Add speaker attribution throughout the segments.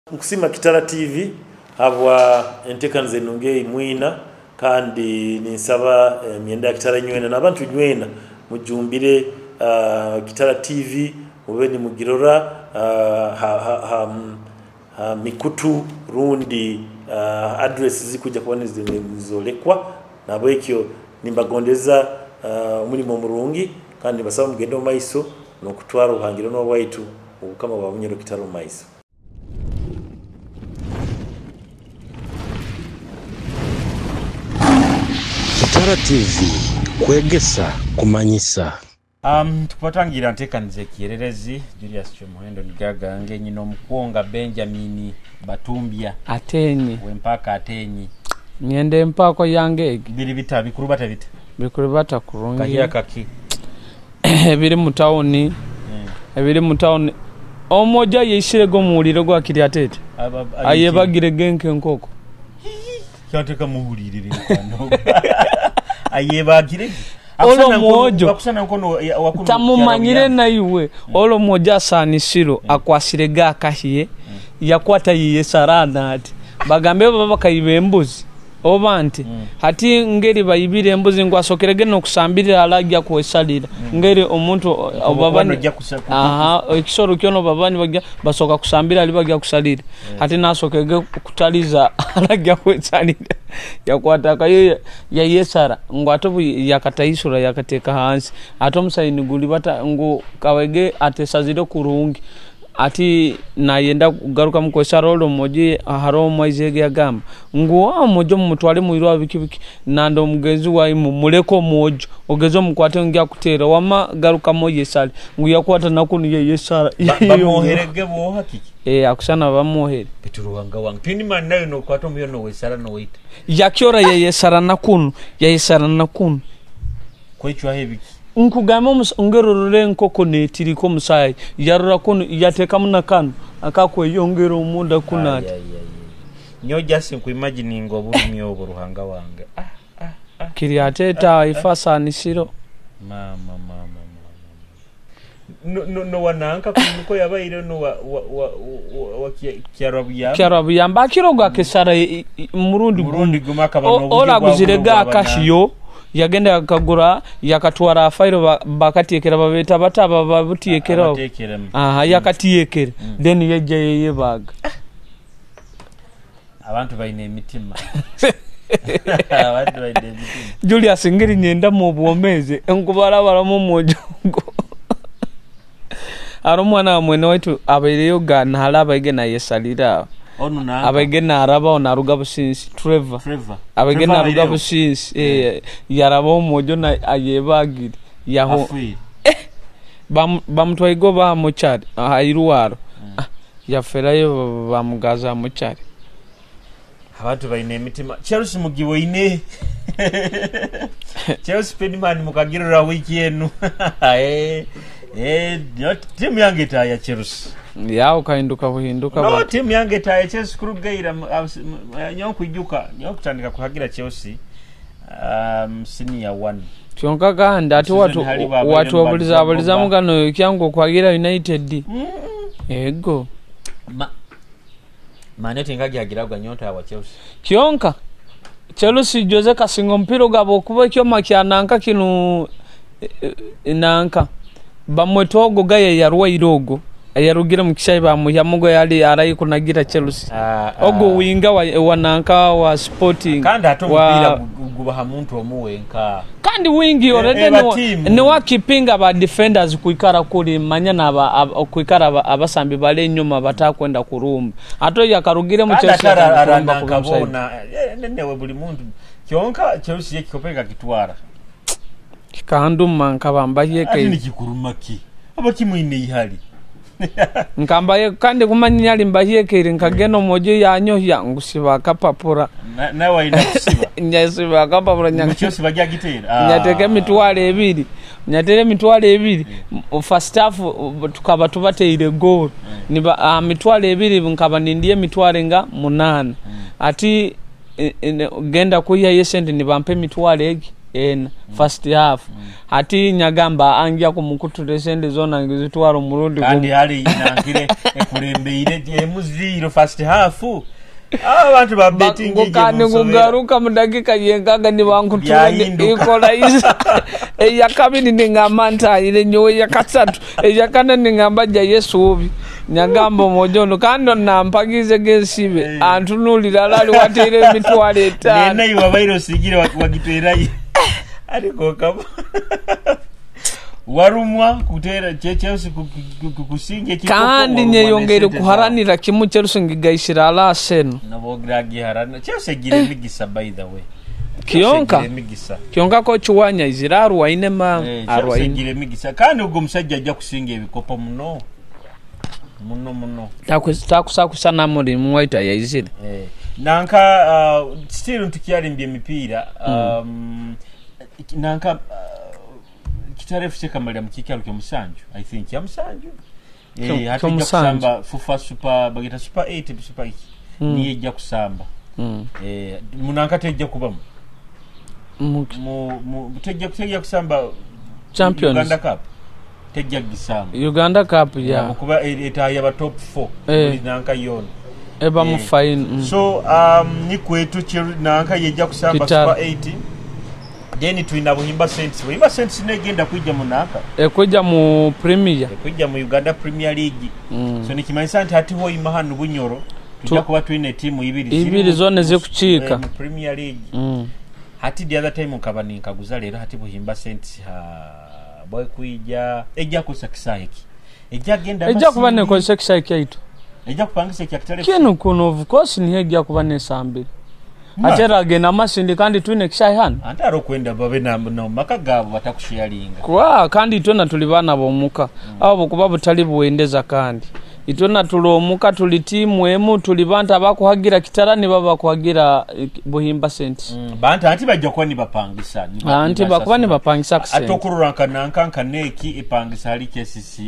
Speaker 1: Nkusima Kitara TV habwa entekaniza enungi eyi mwina, kandi ninsaba emyenda ya Kitara nywena n'abantu nywena mujumbire Kitara TV mube nimugirora ha mikutu rundi address zikujja kuba nizolekwa. Nabwekyo nimbagondeza omulimo omurungi, kandi nibasaba mugende omu maiso n'okutwara obuhangiro n'obwaitu obukama bwa Bunyoro Kitara omu maiso.
Speaker 2: Kitara TV kwegesa kumanyisa.
Speaker 3: Tukubatangira ntekaniza ekiererezi Julius Kyomuhendo nigagange nyina omukwonga Benjamin Batumbya
Speaker 4: Atenyi
Speaker 3: wempaka Atenyi
Speaker 4: ngende empako yange egi
Speaker 3: biri bita bikuru bata bita
Speaker 4: bikuru bata kurungi
Speaker 3: kahia kaki
Speaker 4: ebiri mu town ebiri mu town omoja yishirego muwulire gwa kiri atete ayebagire genke enkoko
Speaker 3: kyateka muwulirire kwano ayebagire
Speaker 4: olo mwojo tamumanyire naiwe olo mwojo asanisiro akwasire gakahiye yakwata yiye sarana ati bagambe baba bakayiba embuzi oba nti hati ngeri bayibire embuzi ngo asokerege nokusambirira alajja kwesalira ngeri omuntu obabani aha ekisoro kyono babani bajja basoka kusambira ali bajja kusalira hati nasokege kutaliza alajja kwesalira yakwata kayo ya yesara ngo atobu yakataisura yakateka hansi atomusaini guli bata ngo kawege atesazire kurungi ati nayenda kugaruka mukwesara olo moji haro mwaizege yagamba ngu mojo mutwale muirwa biki biki nando mugezi wa muleko mojo ogezo mukwate ngiya kutera wama garuka moje sale ngu yakwata nakunu ye yesara
Speaker 3: bamuherege bo hakiki
Speaker 4: akusana bamuhere
Speaker 3: Petero wanga pindi man nayo no kwato muyo no wesara no wait
Speaker 4: yakyora ye yesara nakunu ye yesara nakunu
Speaker 3: kwechwa hebiki
Speaker 4: nkugamba ngerorore enkoko netiriko omusayi yarora kuno yatekamu nakano akakweyongera omunda kuno ati
Speaker 3: nyo just nkuimagininga obulumi obwo Ruhanga wange
Speaker 4: kiri ateta ifasanisiro
Speaker 3: mama mama mama no wananka kunuko yabaire no wa kyarabuyamba
Speaker 4: akiroga akesara murundi
Speaker 3: guma akaba
Speaker 4: olaguzirega akashiyo yagenda yakagura yakatwara afairo bakatiekera babeta bataba babutiekera aha yakatiekera then yeje yebaga
Speaker 3: abantu baine emitima abantu baine emitima
Speaker 4: Julius ngeri nyenda mu bwomeze nkubarabara mu mwojongo aro mwana mwene wetu abaireyo gana halaba igena yesalira abagena araba onaruga businsi Trevor abagena aruga businsi yaraba omojo na ayebagire yaho bamutwaigo ba muchari airuwaro yaferayo bamugaza muchari
Speaker 3: abantu baine emitima Chelsea mugibo ine Chelsea Penman mukagirira wiki enu timu yange taya Chelsea
Speaker 4: yawo kahinduka buhinduka
Speaker 3: no timu yange taya Chelsea kurugaira nyo kujuka nyo kutandika kuhagira Chelsea senior 1
Speaker 4: kyonka kandi ati watu wabuliza mugano kyangu kwagira United ego
Speaker 3: manete ngagihagiragwa nyonta wa Chelsea
Speaker 4: kyonka Chelsea Jose kasinga mpiro gabo kuba kyoma kyananka kinu nanka bamwetogo gaye yarwa irogo yarugira mu kishayi bamuhyamugo yali arayi kunagira Chelsea ogo winga wananka wa Sporting
Speaker 3: kandi ato mpira gubaha muntu omuwenka
Speaker 4: kandi wingi already ni wakipinga ba defenders kuikara kuli manya na kuikara abasambi bale nyuma batakwenda kurumba ato yakarugire mu Chelsea
Speaker 3: aranka newe buli muntu kyonka Chelsea yekikopeka kitwara
Speaker 4: kikanduma nkabambaye
Speaker 3: ke ni kikurumaki abakimuine ihali
Speaker 4: nkambaye kandi kumanya ali mbahiekere nkagenda omojo yanyohya ngusiba akapapura
Speaker 3: nawe ina kusiba
Speaker 4: nyasiba akapapura
Speaker 3: nyakyose bajya gitera
Speaker 4: nyateka emitwalo ebiri nyatere emitwalo ebiri first half tukaba tubateire goal niba mitwalo ebiri nkaba nindiye emitwalo nga 8 ati genda kuya yesente nibampe emitwalo egi Ena first half. Hati nyagamba angya kumukutura esente zona ngizitwara omurundi
Speaker 3: Kandi
Speaker 4: gumu.
Speaker 3: hali nankire ekulembeire emu 0 first half. Abantu ba betting.
Speaker 4: Kandi ngugaruka mu dakika yenkaga nibankutura
Speaker 3: Byahinduka.
Speaker 4: equalizer eyakabiri, ningamba ntayire nyowe, eyakasatu, eyakana, ningamba jja yesuubi. Nyagamba omwojo ono kandi nampagize gensibe antunulira alali wateire 50,000.
Speaker 3: Nena iwe wabaire osigire wagiterayo ariko kama warumwa kutera Chelsea kusinga ekikopo.
Speaker 4: Kandi
Speaker 3: warumwa
Speaker 4: nyeyongeire
Speaker 3: n'esente
Speaker 4: kuharanira kimu Chelsea ngigaisira ala Arsenal.
Speaker 3: zawe. Nabogiragiharana Chelsea egira emigisa, by the way.
Speaker 4: Kiyonka.
Speaker 3: Chelsea egira emigisa.
Speaker 4: Kyonka ko kiwanya izira arwaine ma
Speaker 3: Chelsea
Speaker 4: arwaine.
Speaker 3: egira emigisa, kandi ogwo omusajja ajja kusinga ebikopo muno muno muno.
Speaker 4: Takusakusa namulimu waita yaizire.
Speaker 3: Nanka still ntukyalimbye emipiira, nanka Kitara FC kamalira mu kikyalo kyomusanju, I think ya musanju. Hati ejja
Speaker 4: Kyomusanju.
Speaker 3: kusamba FUFA Super, bagita Super 8, Super 8 niyo ejja kusamba. Munanka tejja kubamu tejja kusamba
Speaker 4: Champions.
Speaker 3: Uganda Cup tejja gisamba.
Speaker 4: Uganda Cup ya
Speaker 3: Kuba etaya ba top 4 buli nanka yona
Speaker 4: eba mu final.
Speaker 3: So nikwetu nanka yejja kusamba
Speaker 4: Kitara.
Speaker 3: Super 8, then tulina Buhimba Saints. Buhimba Saints negenda kwijja munanka
Speaker 4: Ekujja mu Premier.
Speaker 3: Ekwijja mu Uganda Premier League. So nikimanyisa nti hati hoima hano Bunyoro tujja kuba tulina etiimu ibiri ziri
Speaker 4: Ibiri zona zikukiika.
Speaker 3: mu Premier League. Hati the other time nkaba ninkaguza leero, hati Buhimba Saints ha bwekwijja ejja kusa kisaayi ki ejja genda
Speaker 4: Ejja kuba
Speaker 3: Masindi.
Speaker 4: nekozesa ekisaayi kyaitu.
Speaker 3: Ejja kupangisa ekya Kitale.
Speaker 4: Kinu kuno, of course, niyo ejja kuba nesambire, ate era agenda Amasindi kandi tulina ekisaayi hano.
Speaker 3: Ante ari okwenda babe maka gaabwe batakusharinga.
Speaker 4: Kuba kandi itwena tuli baana b'omuka, abo bukuba butali buwendeza, kandi itwena tuli omuka, tuli tiimu emu, tuli bantu abakuhagira Kitara niba bakuhagira Buhimba Saints.
Speaker 3: Bantu anti bajja kuba nibapangisa
Speaker 4: Anti bakuba nibapangisa
Speaker 3: ate
Speaker 4: kusente.
Speaker 3: Okurora nka nanka nka neki epangisa hali KCC.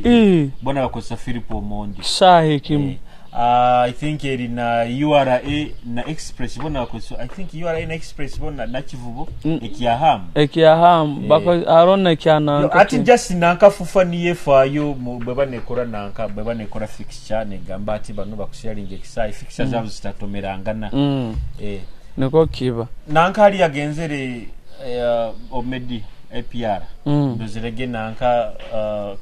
Speaker 3: Bona bakozesa Philip Omondi.
Speaker 4: Kisaaha ekimu.
Speaker 3: I think eri na URA na Express bona bakozesa, I think URA na Express bona Nakivubo ekyahamu.
Speaker 4: Ekyahamu arona ekyananka.
Speaker 3: Ati just nanka FUFA niyefaayo bwe banekora nanka bwe banekora fixture negamba ati bano bakusharinga ekisaayi, fixture zaabo zitatomerangana.
Speaker 4: Niko kiba.
Speaker 3: Nanka ali yagenzere omedi APR ndozerege nanka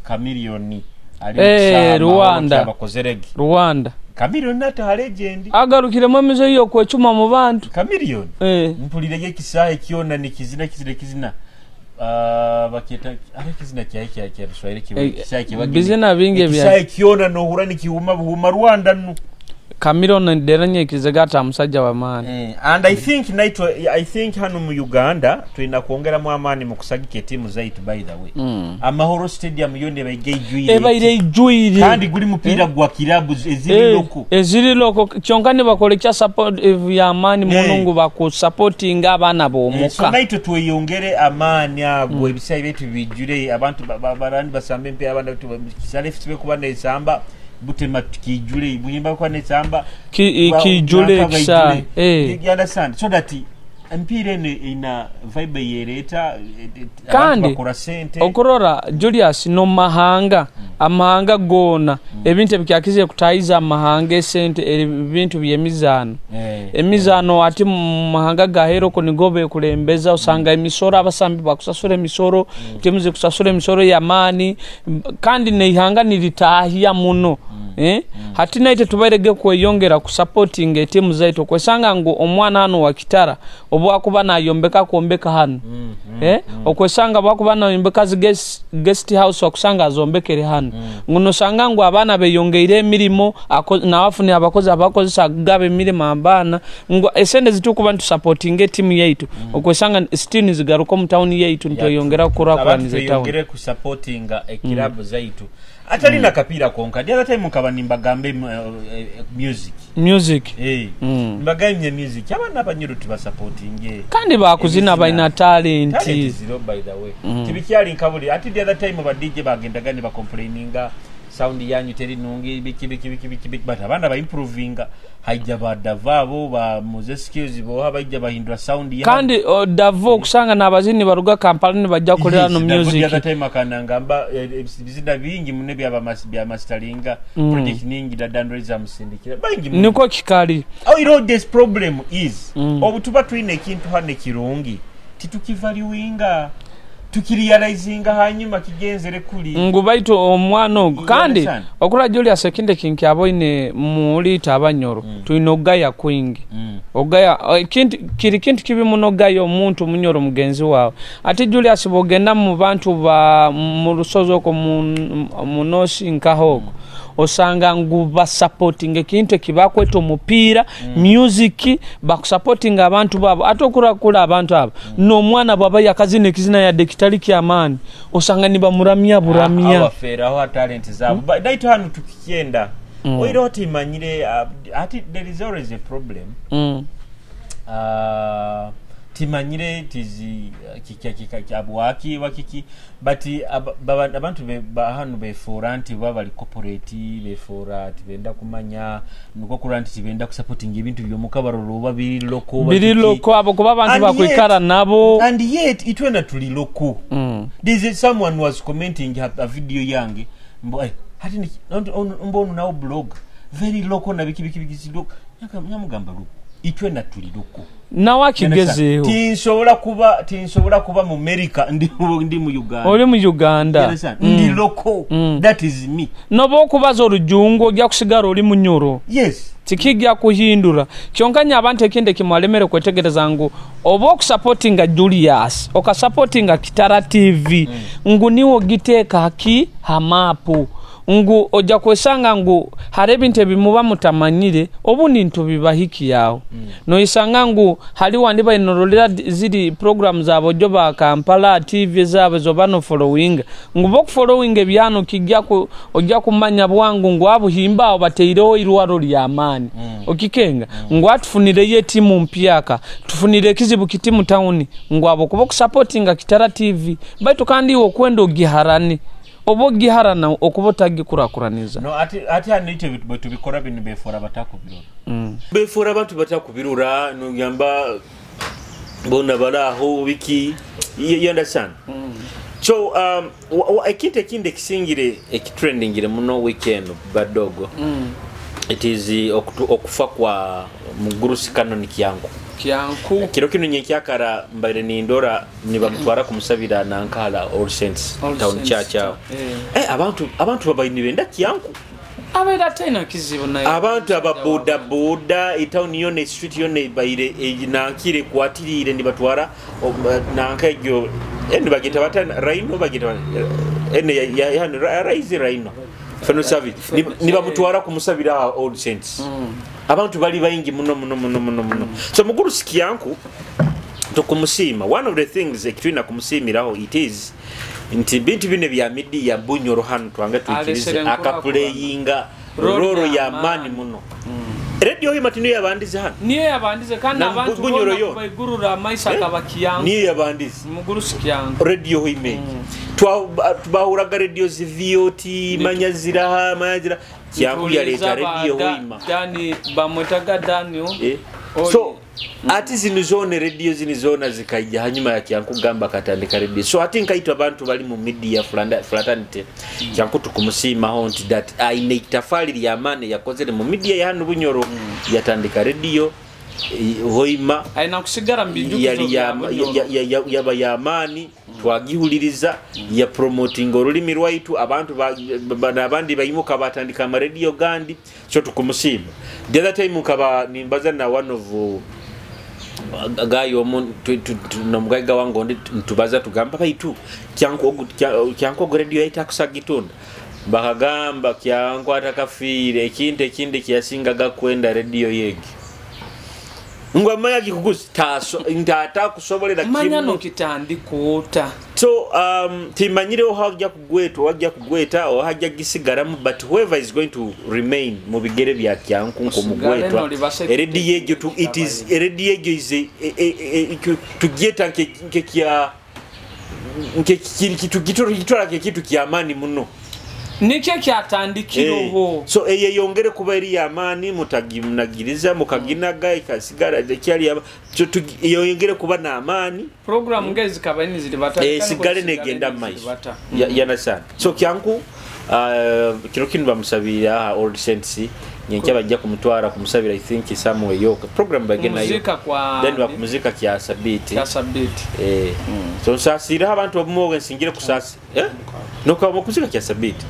Speaker 3: Chameleone ali mu
Speaker 4: Rwanda.
Speaker 3: Bakozerege
Speaker 4: Rwanda.
Speaker 3: Chameleone nataha legend.
Speaker 4: Agarukiremu emizo yokwecuma mu bantu.
Speaker 3: Chameleone mpulirege ekisaayi kyona nikizina kizina kizina. Bakyeta ari ekizina kyaye kya Kiswahili kiba ekisaayi kiba
Speaker 4: Bizina bingi ebya
Speaker 3: ekisaayi kyona nohura nikiwuma buhuma Rwanda nu.
Speaker 4: Chameleone deranyekirize gata musajja w'amaani.
Speaker 3: And I think naitwe, I think hano mu Uganda tulina kwongeramu amaani mu kusagika etiimu zaitu, by the way. Amahoro Stadium yo nebaige ijwire.
Speaker 4: Ebaire ijwire.
Speaker 3: Kandi guli mupiira gwa kirabu eziri local.
Speaker 4: Eziri local, kyonka nibakola ekya support y'amaani muno ngu bakusupportinga abaana
Speaker 3: So
Speaker 4: b'omuka.
Speaker 3: naitwe tweyongere amaani ago, ebisaayi byaitu bijjule abantu barandi basambe empiira, abandi Kisale FC bekuba nesamba Butema kijule, Buhimba kuba nesamba
Speaker 4: Kijule
Speaker 3: Nanka
Speaker 4: ekisaayi.
Speaker 3: baijule. You understand, so that empiira eno ina vibe yereeta abantu
Speaker 4: Kandi,
Speaker 3: bakora sente.
Speaker 4: Okurora Julius, nomumahanga, amahanga goona ebintu ebikyakize kutayiza amahanga esente ebintu byemizaano. Emizaano ati mu mahanga gaheroko nigo bekulembeza, osanga emisoro, abasambi bakusasura emisoro, timu zikusasura emisoro yamaani, kandi neihanga niritahya muno. Hati naite tubairege kweyongera kusupportinga etimu zaitu, okwesanga ngu omwana hano wa Kitara obwakuba nayombeka kwombeka hano, okwesanga bwakuba nayombeka zi guest house, wakusanga azombekere hano, ngu nosanga ngu abaana beyongeire emirimo, nawafuni abakozi abakozesa gaba emirimo abaana, ngu esente zitukuba nitusupportinga etimu yaitu, okwesanga still nizigaruka omu tawuni yaitu, nitweyongera
Speaker 3: Abantu
Speaker 4: kukurakuraniza etawuni.
Speaker 3: tweyongere kusupportinga ekirabu zaitu, atali na kapiira konka. The other time nkaba nimbagambe music.
Speaker 4: Music.
Speaker 3: Mbagambye music, abaana abanyoro tubasupportinge.
Speaker 4: Kandi bakuzina.
Speaker 3: Ebizina.
Speaker 4: Balina talent.
Speaker 3: Talent zero, by the way. Tibikyali nkabuli ati the other time ba DJ bagendaga ne bacomplaininga. Sound yanyu teri nungi, biki biki biki biki biki, but abana ba improvinga, haija badava abo ba Moses Skills boha baija bahindura sound ya.
Speaker 4: Kandi Davo okusanga n'abazini baruga Kampala nibajja kukolera no music.
Speaker 3: The other time akanangamba ebizina bingi mune bya mastalinga project ningi da dandreza musindikira bangi muno.
Speaker 4: Niko kikali.
Speaker 3: Oh, you know this problem is obutuba twine ekintu hane kirungi titukivaluinga, tukirealizinga hanyuma kigenzere kuli
Speaker 4: ngu baitu omwana ogu.
Speaker 3: You
Speaker 4: Kandi
Speaker 3: understand?
Speaker 4: okura Julius ekindi kinki aboine mulita abanyoro twine ogaya kwingi. Ogaya kintu kiri kintu kibi muno gaya omuntu munyoro mugenzi wawe. Ate Julius bogenda mu bantu ba mu rusozo ko munosi nkaho osanga ngu ba supporting ekintu ekibakweta omupiira, music bakusupporting abantu babo. Ate okurakula abantu abo n'omwana bwaba yakazina ekizina yadde kitali kyamaani osanga nibamuramya buramya.
Speaker 3: Abafeera aho talent zaabo. But naito hano tukikyenda oira otimanyire, ati there is always a problem. Timanyire tizi kika kyabwaki wakiki, but abantu hano befuura nti baba bali corporate, befuura nti benda kumanya niko kura nti tibenda kusupporting ebintu by'omukabarolo oba biri loko oba
Speaker 4: biri
Speaker 3: kiki.
Speaker 4: Loko abo kuba abantu
Speaker 3: And
Speaker 4: bakwikara nabo.
Speaker 3: And yet itwena tuli loko. There's someone was commenting a video yange mbo hati ni mbono nawo blog very local na biki biki biki loko. Nyamugamba loko itwena tuli loko.
Speaker 4: Nawe akigezeeho.
Speaker 3: Tinsobola kuba mu America, ndi mu Uganda.
Speaker 4: Oli mu Uganda.
Speaker 3: You understand? Ndi local. That is me.
Speaker 4: Noba okubaza olujungu ojja kusigala oli munyoro.
Speaker 3: Yes.
Speaker 4: Tikijja kuhindura. Kyonka nnyo abantu ekindi kimwalemere kwetegereza ngu oba okusupportinga Julius, okasupportinga Kitara TV, ngu niwo giteeka ki hamapu. Ngu ojja kwesanga ngu hari ebintu ebimuba mutamanyire obundi ntubibahikiyaho. Noisanga ngu hari wandi bainorolera ziri program zabo jo ba Kampala TV zabo zo bano following. Ngu bo following ebyano kijja ku ojja kumanya bwangu ngu abuhimba aho bateireho irwaro lya maani. Okikenga ngu atufunire ye timu mpyaka, tufunire ekizibu kitimu town ngu abo kuba kusupportinga Kitara TV baitu kandi iwe okwenda ogiharane. Oba ogiharana okuba otagikurakuraniza.
Speaker 3: No, ati anite bwe tubikora bino befuura batakubirora. Befuura abantu batakubirora, nogamba bona baraho biki, you understand? So ekintu ekindi ekisingire ekitrendingire muno weekend badogo. It is okufa kwa mugurusi Canon Kyanku.
Speaker 4: Kyanku.
Speaker 3: Kiro kino nyenkyakara mbaire nindora nibamutwara kumusabira nankala All Saints
Speaker 4: All
Speaker 3: Town
Speaker 4: Saints
Speaker 3: Church aho. Abantu babaini benda Kyanku.
Speaker 4: Abaira tena kizibu naye.
Speaker 3: Abantu ababoda boda etown yone street yone baire nankire kwatirire nibatwara nanka egyo bagita bata Rhino bagita ene ya Rise Rhino. Feno service nibamutwara kumusabira All Saints. Abantu bali bayingi muno muno muno muno muno. So mugurusi Kyanku tukumusima. One of the things ekitwina kumusimiraho it is nti bintu bine bya media Bunyoro hano twanga tuikirize
Speaker 4: Alesere
Speaker 3: akaplayinga roro ya mani muno. Radio hii matino yabandize hano.
Speaker 4: Niyo yabandize kandi
Speaker 3: Na
Speaker 4: abantu
Speaker 3: Bunyoro
Speaker 4: bona
Speaker 3: yo.
Speaker 4: baigurura amaisha akabakiyangu.
Speaker 3: Niyo yabandize.
Speaker 4: Mugurusi Kyanku.
Speaker 3: Radio hii mengi. Twahuraga radio zi VOT, manyazira, manyazira. Kyanku yaleta radio hima.
Speaker 4: Dani bamwetaga Daniel.
Speaker 3: So ati zino zone radio zino zona zikaija hanyuma ya Kyanku gamba katandika radio. So ati nkaitwa abantu bali mu media fraternity. Kyanku tukumusima ho nti that aine itafali lya mane yakozere mu media ya hano Bunyoro yatandika radio hoima.
Speaker 4: Aina kusigara mbijukizo
Speaker 3: Yali
Speaker 4: bya Bunyoro.
Speaker 3: yaba ya amani twagihuliriza ya promoting olulimi lwaitu abantu n'abandi bayimuka batandika ama radio gandi. So tukumusima. The other time nkaba nimbaza na one of gayo omu nomugaiga wange ondi ntubaza tugamba baitu Kyanku ogu radio yaita kusagitunda. Bakagamba Kyanku atakafiire ekintu ekindi kyasingaga kwenda radio yegi. Ngwa manya kikugusi taso ntata kusobolera
Speaker 4: Manya
Speaker 3: kimu.
Speaker 4: no kitandikuota.
Speaker 3: So timanyire ohajja kugweta ohajja kugweta ohajja gisigaramu, but whoever is going to remain mu bigere bya Kyanku nko
Speaker 4: Osigale
Speaker 3: mugwetwa.
Speaker 4: no libase
Speaker 3: Radio egyo tu, it is radio egyo is tugiyeta nke kya nke kiri kitu gitoro gitwara ke kitu kya amani muno.
Speaker 4: Nikyo kyatandikireho.
Speaker 3: So eyeyongere kuba eri yamaani, mutaginagiriza mukaginaga ikasigara ekyali, yeyongere kuba n'amaani.
Speaker 4: Program ngezi zikaba niziri bata.
Speaker 3: Sigale negenda mu maiso yanasana. So kyanku kiro kinu bamusabira aha Old Saints, nyenkya bajja kumutwara kumusabira, I think somewhere yo program bagenda yo then bakumuzika kya sabiti. So nsasira abantu obumowe nsingire kusasi noka mukuzika kya sabiti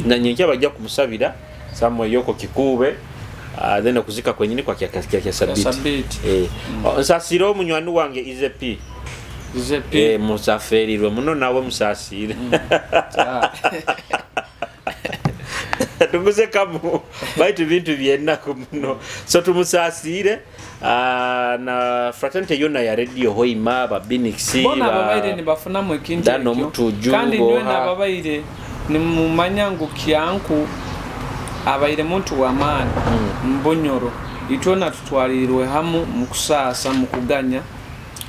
Speaker 3: na nyenkya bajja kumusabira somewhere yoko kikube, then okuzika kwenyini kwa kya sabiti. Nsasira omunywani wange Izepi.
Speaker 4: Izepi
Speaker 3: musaferirwe muno nawe musasire. Tuguze kamu baitu bintu byennaku muno, so tumusasire na fraternity yona ya Radio Hoima ba Binix
Speaker 4: bona ababaire nibafunamu ekintu ekyo, kandi niwe nababaire nimumanya ngu kyanku abaire muntu w'amaani mbonyoro itwena tutwalirwe hamu mukusaasa mukuganya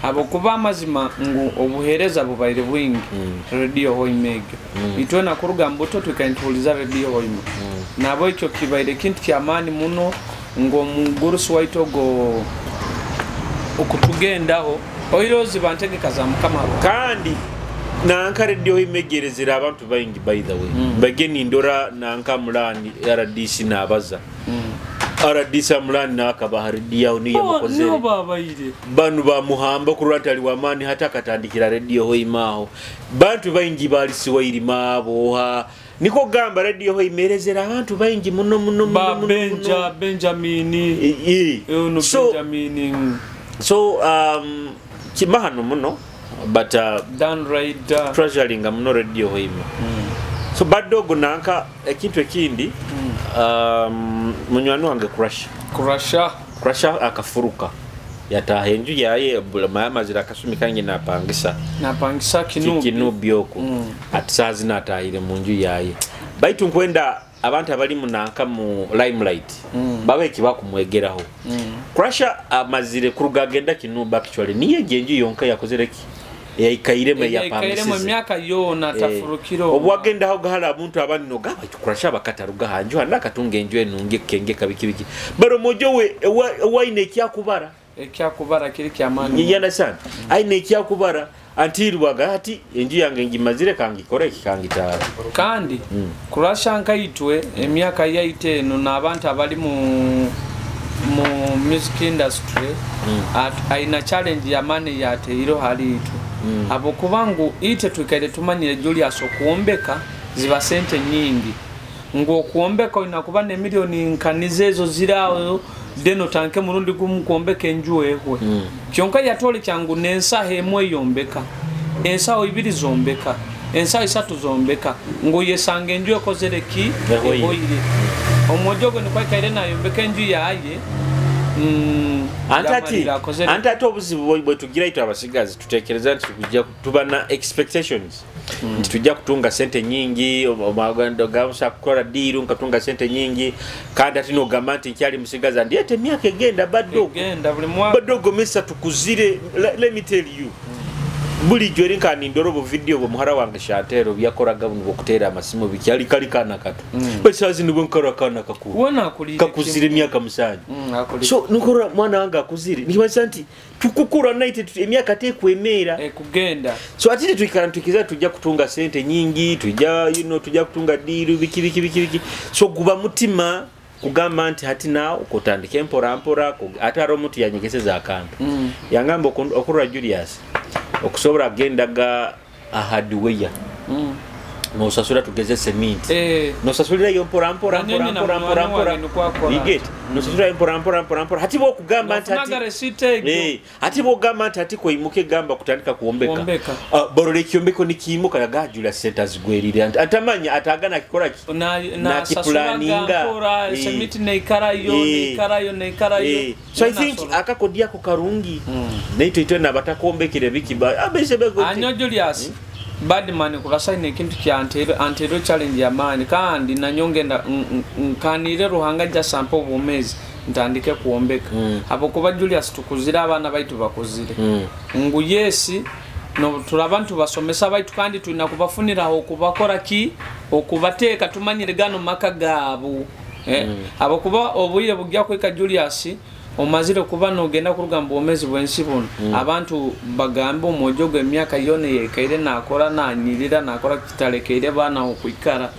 Speaker 4: abokuba amazima ngu obuhereza bubaire bwingi. Radio Hoima egyo itwena kuruga mbuto tukaintuliza Radio Hoima nabo ekyo kibaire kintu kyamaani muno ngo omugurusi waitu ogo okutugendaho oirozi bantegeka za Mukama.
Speaker 3: Kandi nanka Radio Hoima egerezera abantu baingi, by the way bageni ndora nanka mulani RDC nabaza RDC mulani nakabaha radio niyo mukozere
Speaker 4: no babaire
Speaker 3: banu bamuhamba kurwanta ali wamani hata akatandikira Radio Hoima aho bantu baingi balisiwa irima aboha niko gamba Radio Hoima erezera abantu baingi muno muno
Speaker 4: muno Benja Benjamini ono Benjamini.
Speaker 3: So kimahano muno but
Speaker 4: Dan Rider
Speaker 3: treasuring muno Radio Hoima. So badogo nanka ekintu ekindi munywani wange Crusher akafuruka yataha enju yaye amazira akasumi kange napangisa kinubi oko ati saazi natahire mu nju yaye baitu nkwenda abantu abali munanka mu limelight babe kibakumwegeraho. Crusher amazire kuruga agenda kinubi actually niye enju yonka yakozereki yaikairemu
Speaker 4: yaikairemu emyaka yona tafurukiro
Speaker 3: obwagenda aho gahala abantu abandi no gaba Crusher bakataruga hanju hana katunga enju enunge kenge kabikibiki baro mojo we waine ekyakubara
Speaker 4: kiri kyamani
Speaker 3: you understand aine ekyakubara antirwaga ati enju yange ngimazire kangikora ekikangitara
Speaker 4: kandi Crusher nkaitwe emyaka yaite eno n'abantu abali mu music industry aina challenge ya mani yateiro hali itwe abo kubangu ite tuikaire tumanyire Julius okuombeka ziba sente nyingi ngo okuombeka inakuba ne milioni nkanize ezo zirawo deno tanke murundi gumu kuombeka enju ehwe kyonka yatole kyangu nensaho emwe yombeka ensaho ibiri zombeka ensaho isatu zombeka ngo yesanga enju ekozere ki ehoire omojogo ni kwaikaire nayombeka enju yaye.
Speaker 3: Antati obuzibu bwe tugira itwe abasigazi tutekereza nti tujja tuba na expectations nti tujja kutunga sente nyingi omagando gamusa kukola diru nkatunga sente nyingi kandi ati nogamba nti nkyali musigazi ndi ete emyaka egenda badogo
Speaker 4: egenda buli mwaka
Speaker 3: badogo mesa tukuzire. Let me tell you bulijjo eri nkanindora obu video bwe muhara wange Shantero byakoraga buno bwokutera amasimu bikyali kali kana kato basazi nibwo nkora kana kakuru kakuzire emyaka 7. So nukora mwana wange akuzire nibaza nti tukukura night emyaka tekwemera
Speaker 4: kugenda.
Speaker 3: So ati tuikara tukiza tujja kutunga sente nyingi tujja tujja kutunga diru biki biki biki. So guba mutima kugamba nti hati nawo kutandika mpora mpora ate ari omuntu yanyegeseza akantu yangamba okurora Julius okusobola agendaga ahardware nosasula tugeze cement nosasulira mpora mpora mpora mpora mpora mpora you get nosasulira mpora mpora mpora mpora hati bo kugamba nti hati hati bo kugamba nti hati koimuke gamba kutandika kuombeka borole kyombeko nikiimuka yagajula centers gwerire atamanya atagana kikora
Speaker 4: na kipulaninga cement neikarayo neikarayo neikarayo.
Speaker 3: So I think akakodi yako karungi neito itwe nabatakombekire biki abese bego
Speaker 4: anyo Julius Badman kurasaine ekintu kya antero challenge ya mani kandi nanyongenda nkanire Ruhanga jasampa obumezi ntandike kuombeka abo kuba Julius tukuzira abana baitu bakuzire ngu yesi no tulabantu basomesa baitu kandi tulina kubafuniraho kubakora ki Okubateeka tumanyire gano maka gaabo, abakuba obwire bujja kweka Julius omazire kuba nogenda kuruga mu bwomezi bw'ensi buno, abantu bagambe omwojo gwe emyaka yona yekaire nakora nanyirira nakora kitalekeire baana okwikara.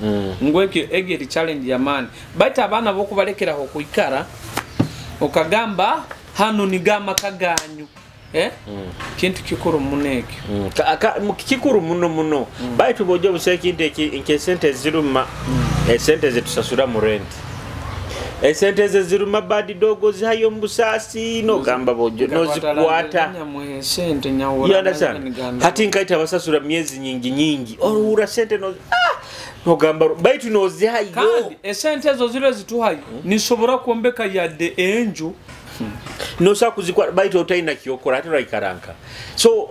Speaker 4: Ngwekyo egyo eri challenge y'amaani, baitu abaana bokubalekeraho okwikara okagamba hano niga amaka ganyu, kintu kikuru muno ekyo.
Speaker 3: Kikuru muno muno, baitu bojo busa ekintu nk'esente eziruma, esente zetusasura mu rent, esente ze ziruma bad dogo zihayo mu busaasi nogamba bojo nozikwata.
Speaker 4: Sente.
Speaker 3: You understand? Hati nkaita basasura myezi nyingi nyingi, oruhura sente no nogamba baitu nozihayo.
Speaker 4: Kandi esente ezo ziro zituhayo nisobora kwombeka yadde enju.
Speaker 3: Nosa kuzikwata baitu otaina kyokora ate oraikaranka. So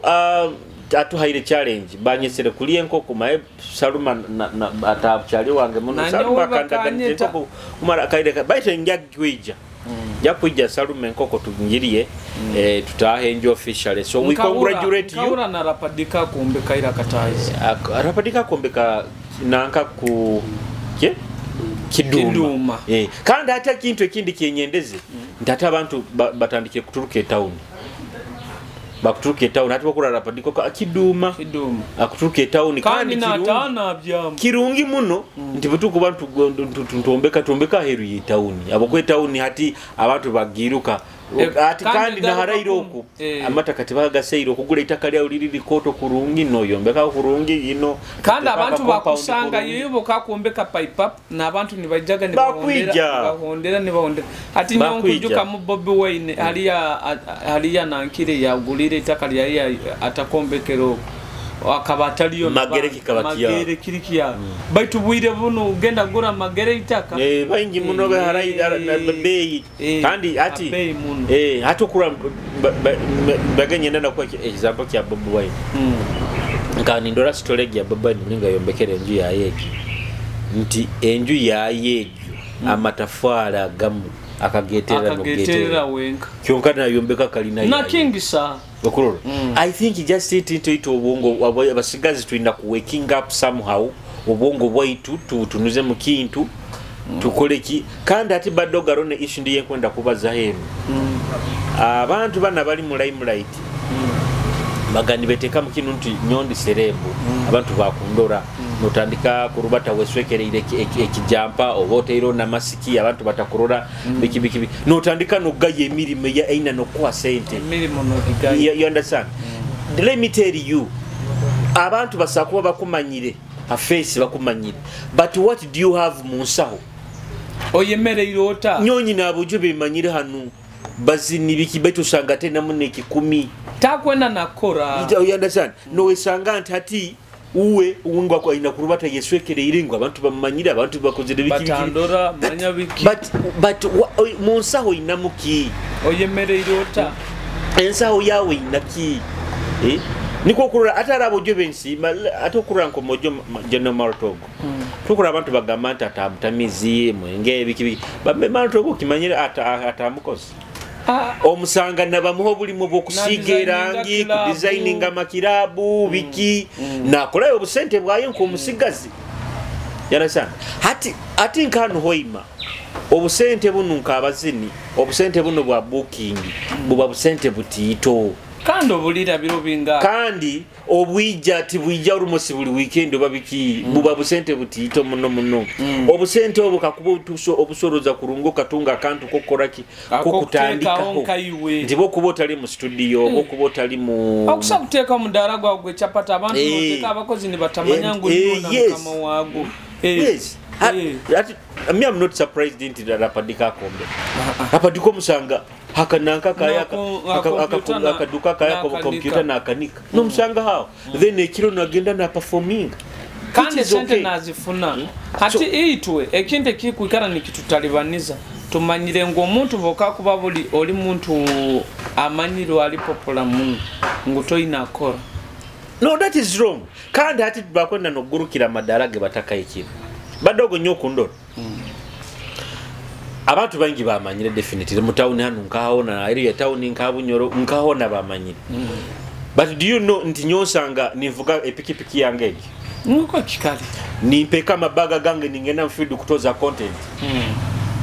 Speaker 3: atuhaire challenge banyesere kulya enkoko maye Saluma atakyali wange muno.
Speaker 4: Na
Speaker 3: Saluma
Speaker 4: nyowe
Speaker 3: akandaganiza
Speaker 4: bakanyeta.
Speaker 3: enkoko kumara akaire baitu nja kwija, nja kwija Saluma enkoko tungiriye, tutahe enju officially. So we congratulate you.
Speaker 4: Nkahura na Rapadika kumbeka ira katayizi.
Speaker 3: Rapadika kumbeka nanka ku ke Kiduma.
Speaker 4: Kiduma.
Speaker 3: Kandi hata ekintu ekindi kyenyendeze nti ate abantu batandikire kuturuka etawuni, bakuturuka etawuni ate bakura Rapadika Kiduma.
Speaker 4: Kiduma.
Speaker 3: Akuturuka etawuni.
Speaker 4: Kandi
Speaker 3: kandi kirungi,
Speaker 4: nataana byamu.
Speaker 3: Kirungi muno nti bwetukuba ntuombeka aheru y'etawuni, abokwa etawuni hati abantu bagiruka. Ati
Speaker 4: kandi
Speaker 3: kandi
Speaker 4: garuka
Speaker 3: naharaire oku amataka tibagaseire okugula ettaka lyawo liri likoto kurungi noyombekako kurungi ino.
Speaker 4: Kandi
Speaker 3: Oteeka
Speaker 4: abantu
Speaker 3: compound
Speaker 4: bakusanga
Speaker 3: kurungi.
Speaker 4: yeyo bokakuombeka pipe up n'abantu nibajjaga.
Speaker 3: Bakwija.
Speaker 4: Nibahondera nibahondera ati
Speaker 3: Bakwija.
Speaker 4: nyonkujjuka mu Bobi Wine haliya haliya nankire yagulire ettaka lyaye atakombekera okwo akaba ataliyo.
Speaker 3: Magere kikaba kyawo.
Speaker 4: Magere kiri kyawo, baitu bwire buno ugenda gura Magere itaka.
Speaker 3: Baingi muno beeyi. Kandi ati
Speaker 4: abeeyi muno.
Speaker 3: Hati okura baganyenda nakuwa example kya Bobi Wine. Nka nindora storage ya Bobi Wine mulinga yombekera enju yaye egyo nti enju yaye egyo amatafaali agamu akageterera.
Speaker 4: Akageterera
Speaker 3: Nogeterera
Speaker 4: wenka.
Speaker 3: Kyonka nayombeka kalina
Speaker 4: na
Speaker 3: yaye.
Speaker 4: Kingisa.
Speaker 3: Okurora, I think just it into it obwongo abasigazi tulina ku waking up somehow, obwongo bwaitu tutunuze mu kintu, tukole ki. Kandi ati badogaro ne issue ndiye nkwenda kubaza heno, abantu bana bali mu limelight bagandi beteka mu kintu nti nyondi celeb, abantu bakundora, notandika kurubata weswekereire ekijampa oba oteire namasiki abantu batakurora, biki biki biki. Notandika nogaya emirimu eya aina nokuwa sente.
Speaker 4: Emirimu nogigayo.
Speaker 3: You understand? Let me tell you, abantu basobola kuba bakumanyire afeesi bakumanyire, but what do you have mu nsaho?
Speaker 4: Oyemereire ota?
Speaker 3: Nyonyi nabujo bemanyire hano bazini biki, baitu osanga tenamu nekikumi.
Speaker 4: Takwenda nakora.
Speaker 3: You understand? Nowesanga nti hati uwe uwingwa aina kurubata yeswekereire ngu abantu bamumanyire, abantu bakozere biki biki.
Speaker 4: Batandora manya biki.
Speaker 3: But mu nsaho inamuki?
Speaker 4: Oyemereire ota?
Speaker 3: Ensaho yawe inaki? Niko okurora ate ari abojo bensiima ate okurora nkomojo General Marutogo, tukura abantu bagamba nti atamutamizi mwenge biki biki, bambe Marutogo kimanyire atamukozi. Omusanga nabamuha obulimu bw'okusiiga erangi,
Speaker 4: club.
Speaker 3: Kudesigninga amakirabu biki, nakolayo obusente bwayo nk'omusigazi yarasana. Hati ati nkanu hoima obusente bunu nk'abazini, obusente buno bwa booking buba busente butiito.
Speaker 4: Kandi obulira biro binga.
Speaker 3: Kandi obwija tibwija olumosi buli weekend oba biki, buba busente butiito muno muno. Obusente obwo kakuba obusoroza kurungu okatunga akantu kokoraki.
Speaker 4: Akokuteekawo.
Speaker 3: Kokutandikaho.
Speaker 4: Nkaiwe.
Speaker 3: Nti bwokuba otali mu studio, bwokuba otali mu
Speaker 4: Okusa kuteeka omudaala gwawe gwe chapati abantu noteeka abakozi nibatamanya ngu niwo na mukama waagwo.
Speaker 3: Yes. Me, I'm not surprised nti Rapadika akombe Rapadika omusanga hakananka kaya
Speaker 4: Computer
Speaker 3: akaduka kaya
Speaker 4: n'akanika.
Speaker 3: Computer nakanika nomusanga hawo, then ekiro nagenda na performing.
Speaker 4: Kandi
Speaker 3: Which is
Speaker 4: esente
Speaker 3: okay.
Speaker 4: nazifuna. Hati itwe ekintu ekikwikara nikitutalibaniza tumanyire ngu omuntu bokakuba buli oli muntu amanyirwe ali popular muno ngu toyina akora.
Speaker 3: No, that is wrong. Kandi hati bakwenda nogurukira amadara ge batakaikira badogo nnyo okundora. Abantu bangi bamanyire definitely mu town hano nkahona area town nkabunyoro nkahona bamanyire, but do you know nti nyosanga nivuga epikipiki yange egyo.
Speaker 4: Nuko kikali.
Speaker 3: Nimpeka amabaga gange ningenda mu field kutoza content.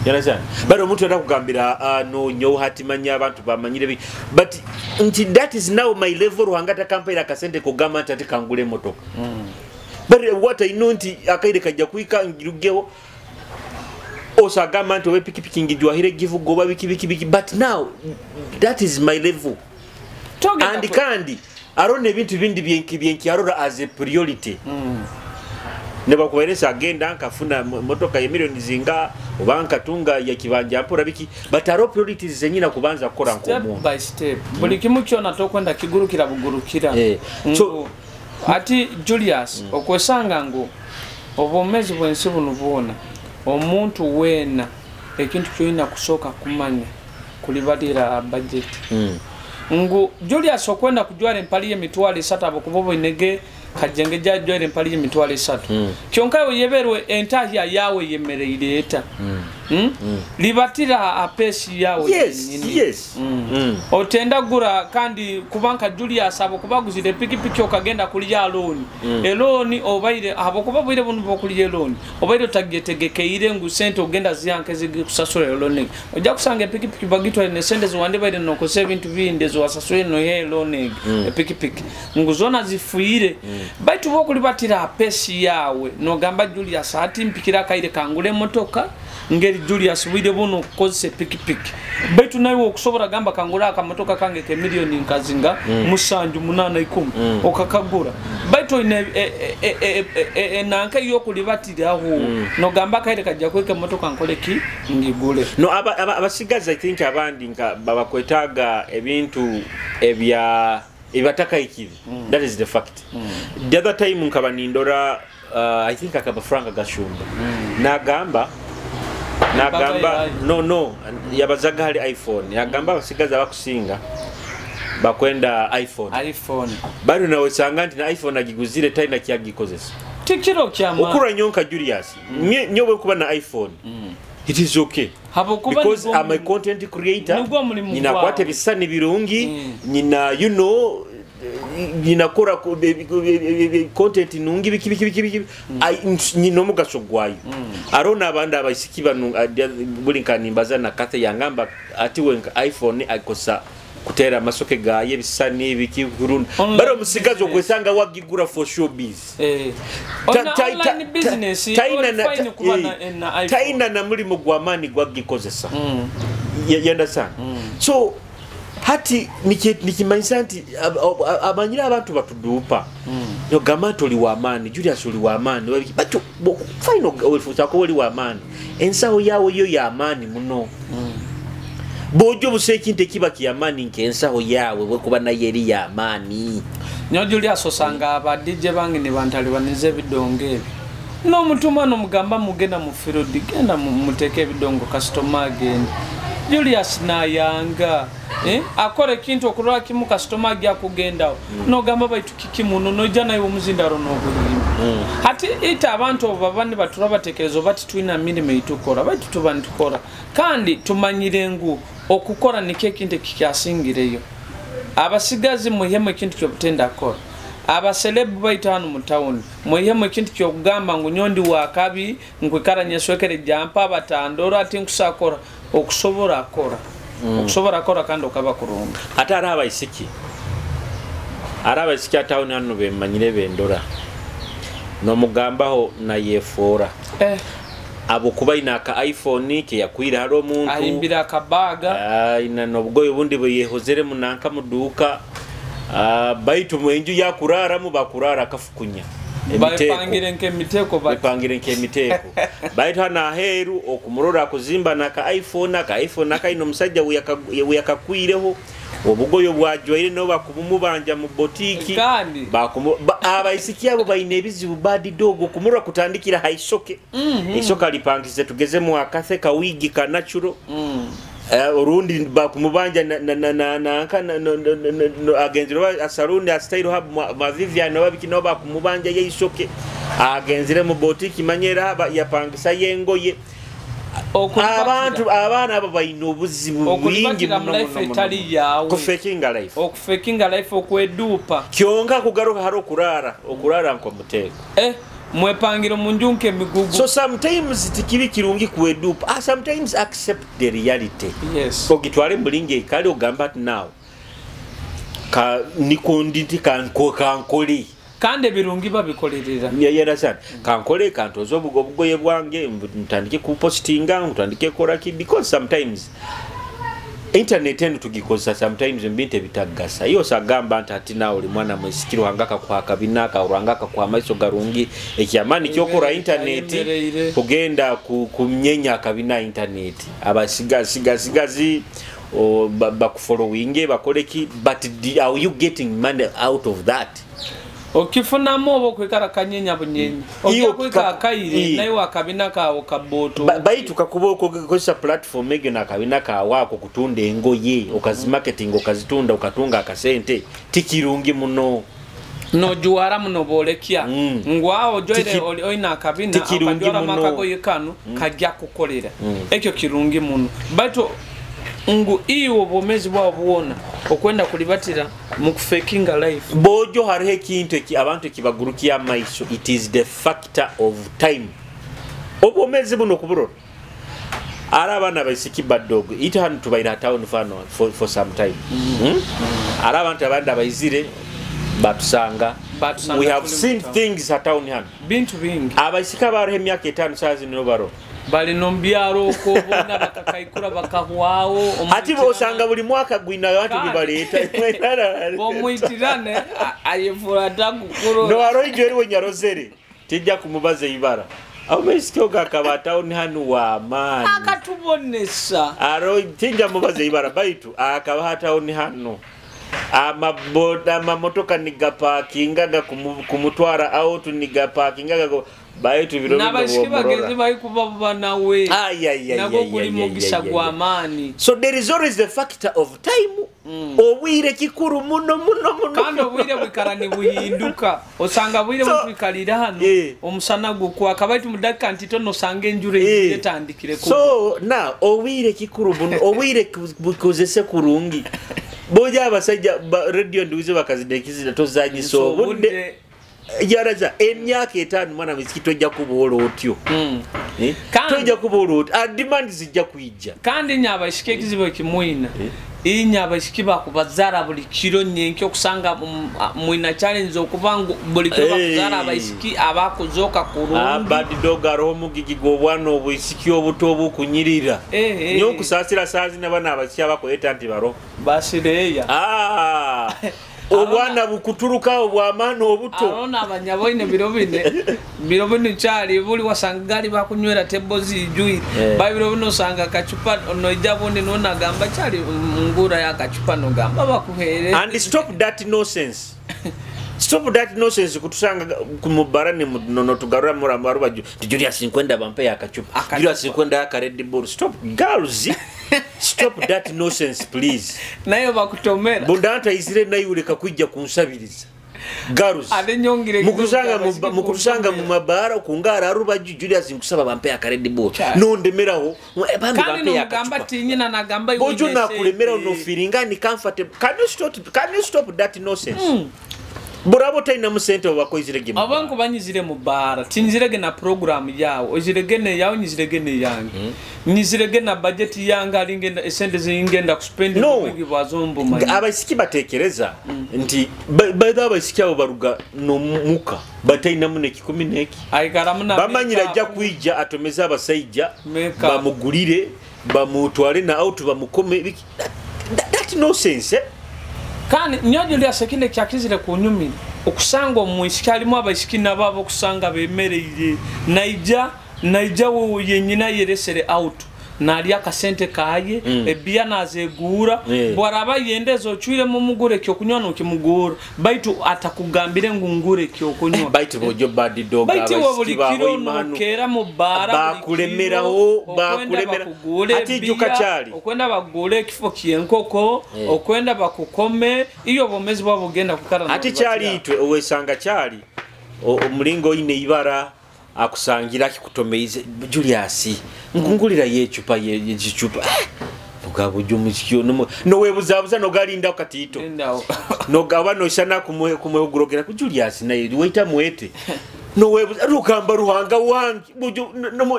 Speaker 3: You understand? But omuntu yenda kugambira no nyo hatimanya abantu bamanyire but nti that is now my level. Ruhanga takampaira akasente kugamba nti ati kangule emotoka. But what I know nti akaire kajja kuika ngirugeho osagamba nti oba pikipiki ngijwahire givuga oba biki biki biki, but now that is my level.
Speaker 4: Togenda
Speaker 3: and kandi arona ebintu bindi byenkyarora as a priority. Nebakubairesa agenda nkafuna motoka ya milioni zinga oba nkatunga ya kibanja mpora biki, but aro priorities zenyina kubanza kukora
Speaker 4: step
Speaker 3: nk'omuntu.
Speaker 4: By step, buli kimu kyona tokwenda kigurukira bugurukira. Ati Julius, okwesanga ngu obwomezi bwensi buno bwona, omuntu weena ekintu kyolina kusooka kumanya kulibalira budget. Ngu Julius okwenda kujwara empali y'30,000 abokuba obwinege kajenge jajwara empali y'30,000. Kyonka weyeberwe entahya yawe yemereire eta. Libatira apesi yawe yennyini. Otenda gura kandi kubanka Julius abo kubaguzire pikipiki okagenda kulya loan. Eloni obaire abo kuba bwire bunu bokulya loan obaire otagyetegekeire ngu sente ogenda ziyanke zikusasula loan, ojja kusanga epikipiki bagitwale ne sente ziwande baire nokose ebintu bindi ziwasasule no ye loan. Epikipiki ngu zona zifuire. Baitu bokulibatira apesi yawe nogamba Julius ati mpikira akaire kangule emotoka ngeri Julius bwire buno okukozesa epikipiki, baitu nawe okusobola gamba kangula akamotoka kange ke milioni nkazinga 7, 8, 10 okakagura, baitu oine enanka yokulibatiraho nogamba akaire kajja kweka emotoka nkoleki ngigule.
Speaker 3: No abasigazi I think abandi nka babakwetaaga ebintu ebya ebibatakaikire. That is the fact. The other time nkaba nindora I think akaba Frank Gashumba nagamba
Speaker 4: yayo.
Speaker 3: No, yabazaga hali iPhone, yagamba abasigazi abakusinga bakwenda iPhone.
Speaker 4: iPhone.
Speaker 3: Bado nawe sanga nti na iPhone agiguzire talina kyagikozesa.
Speaker 4: Tikiro kyama.
Speaker 3: Okura nyonka Julius, nyowe kuba na iPhone, it is okay
Speaker 4: Habokuba
Speaker 3: because I'm a content creator.
Speaker 4: Nigwo mulimu
Speaker 3: Nyina
Speaker 4: gwawe.
Speaker 3: kwata ebisani birungi. Nyina nyina kora content nungi biki biki biki biki. Nyina omugaso gwayo. Arona abandi abaisiki bano buli nkanimbaza na Kathe yangamba ati we nka iPhone akosa kutera amasoke gaye ebisani biki kurunda.
Speaker 4: Online
Speaker 3: Bari omusigazi
Speaker 4: business.
Speaker 3: okwesanga wagigura for showbiz.
Speaker 4: Online business, oli fine kuba na iPhone.
Speaker 3: Taina na mulimu gw'amaani gwagikozesa. Yenda sana. So hati nikimanyisa nti amanyire abantu batuduupa nogamba nti oli wamaani Julius, oli wamaani, but fine, ofuusako oli wamaani, ensawo yawe yo yamaani muno. Bwojja obusa ekintu ekiba kyamaani nkensawo yawe bwekuba naye eri yamaani.
Speaker 4: Nyo Julius osanga aba DJ bange ne bantalibaniza ebidongo ebyo n'omutuma nomugamba mugenda mu field, genda muteeke ebidongo kasitoma agende. Julius nayanga, eh? Akora ekintu okulwa kimu kasitoma ajja kugendawo. Nogamba baitu kiki muno nojja naye omuzindalo n'obuyimba. Ati ita abantu abo baba nibatura batekereza oba titulina mirimu eitukora, baitu tuba nitukora kandi tumanyire ngu okukora nikyo ekintu ekikyasingireyo. Abasigazi mwihemu ekintu kyobutenda kora. Abaselebu baitu hano mu tawuni mwihemu ekintu kyokugamba ngu nyondi wakabi nkwikara nyeswekere jampa abatandora ati nkusakora okusobora akora. Okusobora akora kandi okaba kurungi.
Speaker 3: Ate ari abaisiki atawuni hano bemanyire bendora nomugambaho nayefoora. Abo kuba ina aka iPhone keyakwira hari omuntu
Speaker 4: ahimbira akabaga.
Speaker 3: Ina nobugoye obundi bweyehozere munanka muduuka. Baitu mwenju yakuraramu bakurara akafukunya.
Speaker 4: Bapangire nk'emiteko
Speaker 3: bipangire nk'emiteko, baitu hano aheeru okumurora akuzimba naka iPhone akaina omusajja weyakakwireho obugoye bwajwaire nabo bakumubanja mu botiki.
Speaker 4: Kandi
Speaker 3: abaisiki abo baine ebizibu bad dog okumurora kutandikira haisoke. Isoka lipangize tugezemu akathe kawigi ka natural. Orundi bakumubanja na agenzire oba asalundi asitayiro hub ma Vivian oba biki nabo bakumubanja yeisoke agenzire mu botiki manyera yapangisa yengoye. Abantu abaana abo balina obuzibu bwingi
Speaker 4: Okulibatira mu life etali yawe.
Speaker 3: Kufekinga life.
Speaker 4: Okufekinga life, okweduupa.
Speaker 3: Kyonka kugaruka hari okurara nkomuteeko.
Speaker 4: Mwepangire munju nk'emigugu.
Speaker 3: So sometimes tikibi kirungi kweduupa. Sometimes accept the reality.
Speaker 4: Yes.
Speaker 3: Ogitwale mulinga ekali ogamba ati now ka niko ndi nti kankole.
Speaker 4: Kandi ebirungi babikolerera.
Speaker 3: Yeerasa kankole, kantoze obugoye bwange, ntandike kupostinga, ntandike kolaki, because sometimes internet eno tugikozesa sometimes mu bintu ebitagasa. Iyo osagamba nti ati naawe oli mwana mwesikiri, Ruhanga akakuha akabina, Ruhanga akakuha amaiso garungi, ekyamaani kyokora internet
Speaker 4: Ayemereire.
Speaker 3: kugenda kumyenya akabina internet, abasigasigazi bakufollowinge, bakoleki, but are you getting money out of that?
Speaker 4: Okifunamu oba okwikara kanyenya bunyenya, ojja kwika akaire naye wakabina kawo kaboto.
Speaker 3: Baitu kakuba okozesa platform egyo nakabina kawaako kutunda engoye, okazimarketing, okazitunda, okatunga akasente, tikirungi muno.
Speaker 4: Nojuwara muno bolekya ngu awo ojoire oina akabina
Speaker 3: Tikirungi
Speaker 4: okajwaramu
Speaker 3: muno.
Speaker 4: akagoye kano kajja kukolera ekyo kirungi muno, baitu ngu iwe obwomezi bwawo bwona okwenda kulibatira mu kufekinga life.
Speaker 3: Bojo hariho ekintu eki abantu ekibagurukya amaiso, it is the factor of time. Obwomezi buno kuburora ari abaana baisiki badogo ite hanu tubaire ha town fano for some time. Ari abantu abandi abaizire batusanga.
Speaker 4: Batusanga
Speaker 3: We have
Speaker 4: tuli mu
Speaker 3: seen
Speaker 4: town.
Speaker 3: things ha town hano.
Speaker 4: Bintu bingi.
Speaker 3: Abaisiki abariho emyaka 5 saa zino baro
Speaker 4: balina omubyaro okwo bona bakakaikura bakahwawo.
Speaker 3: Ati bosanga buli mwaka gwina abantu bibaleeta.
Speaker 4: Bomwitirane ayefura takukuro.
Speaker 3: No aroijo eriwe nyarozere tijja kumubaza ibara abaisiki ogo akaba town hanu wamaani.
Speaker 4: Akatubonesa.
Speaker 3: Aro tinja mubaza ibara, baitu akaba ha town hano amaboda amamotoka nigapakingaga kumutwara out, nigapakingaga, baitu biro bino
Speaker 4: N'abaisiki
Speaker 3: bwomurora.
Speaker 4: bagenzi barikuba banawe
Speaker 3: Ai, ai, ai,
Speaker 4: nagwo
Speaker 3: ai,
Speaker 4: guli
Speaker 3: ai,
Speaker 4: mugisa
Speaker 3: ai, ai, ai.
Speaker 4: gw'amaani.
Speaker 3: So there is always the factor of time. Obwire kikuru muno muno muno.
Speaker 4: Kandi obwire bwikara nibuhinduka, osanga bwire butwikalira hano omusana gukwaka, baitu mu dakika ntito nosanga enjura etandikire kugwa.
Speaker 3: So now obwire kikuru buno, obwire bukozese kurungi. Boja abasajja radio ndiwize bakazidekizira tozanyisa obudde.
Speaker 4: Obudde.
Speaker 3: Yaraza emyaka 5 mwana misiki tojja kubuwola otyo. Tojja kubuwola otyo. Demand zijja kwijja.
Speaker 4: Kandi nye abaishiki ekizibu ekimwina, inye abaishiki bakubazara buli kiro nyenki okusanga mwina challenge okuba ngu buli kiro bakuzara abaishiki abakuzoka kurungi.
Speaker 3: Bad dog aroho omugigi gw'obwana obwisiki obuto obukunyirira. Nyo okusaasira saazi n'abaana abaishiki abakweta nti baro.
Speaker 4: Basireya.
Speaker 3: Obwana bukuturuka obwamaani obuto.
Speaker 4: Arona abanyaboine biro bine. Biro bino kyali buli wasanga gali bakunywera tebo zijwire. Ba biro bino osanga kachupa noija bundi nonagamba kyali ngura ya kachupa nogamba bakuhere.
Speaker 3: And stop that nonsense. Stop that nonsense kutusanga kumubara ni nono tugarura mura maruba Julius nkwenda bampe ya kachupa.
Speaker 4: Akachupa.
Speaker 3: Julius nkwenda ya Red Bull. Stop girls. Stop that nonsense please.
Speaker 4: Nayo bakutomera.
Speaker 3: Bundanta izire nayo uleka kwijja kunsabiriza. Girls.
Speaker 4: Ate nyongere kidogo
Speaker 3: Mukusanga mu
Speaker 4: kutomera.
Speaker 3: mabara kungara aruba Julius nkusaba bampe ya Red Bull.
Speaker 4: Chai.
Speaker 3: Nondemeraho. Bambi
Speaker 4: Kandi
Speaker 3: bampe ya
Speaker 4: nomugamba
Speaker 3: kachupa.
Speaker 4: ti nyina nagamba iwe
Speaker 3: Bojo
Speaker 4: nyese.
Speaker 3: nakulemera no feeling ni comfortable. Can you stop that nonsense? Burabo taina musente obakoizire gemu.
Speaker 4: Aba nkubanyizire mu bara tinzirege na program yawo ozirege ne yawo nyizirege ne yange. Nyizirege na budget yange alingenda esente zingenda kuspend
Speaker 3: No.
Speaker 4: obwingi bwazombo manyi.
Speaker 3: Abaisiki batekereza nti baida abaisiki abo baruga no muka bataina mune kikumi neki.
Speaker 4: Aikaramu na
Speaker 3: Bamanyira
Speaker 4: makeup.
Speaker 3: ajja kwijja atomeze abasajja
Speaker 4: Makeup.
Speaker 3: bamugulire bamutwale na out bamukome biki. That nonsense.
Speaker 4: Kandi nyo Julius ekindi kyakizire kunyumira okusanga omwisiki alimu abaisiki nabo abokusanga bemereire naija wewe yenyina yeresere out nalya akasente kaye ebiya nazeguura bwaraba yendeza ocwiremu mugure ekyokunywa nokimugura baitu atakugambire ngu ngure ekyokunywa.
Speaker 3: Baitu bojo bad dog
Speaker 4: Baitu iwe
Speaker 3: abaisiki
Speaker 4: buli
Speaker 3: bawe
Speaker 4: kiro
Speaker 3: imanu.
Speaker 4: nokera mu baara, buli
Speaker 3: Bakulemeraho,
Speaker 4: kiro, okwenda
Speaker 3: bakulemera.
Speaker 4: bakugure
Speaker 3: Ati ijuka
Speaker 4: ebiya,
Speaker 3: kyali.
Speaker 4: okwenda bagule ekifo ky'enkoko, okwenda bakukome, iyo obwomezi bwabo bugenda kukara
Speaker 3: Ati
Speaker 4: n'obubatira.
Speaker 3: kyali itwe owesanga kyali omulingo oyine ibara Akusangira akikutomeize Julius nkungulira yechupa yechichupa nogabujo mukyo nowebuzabuza nogalinda katito nogaba noshana kumwegurogera ku Julius naye waita mwete nowebuza rukamba ruhanga wangi bujo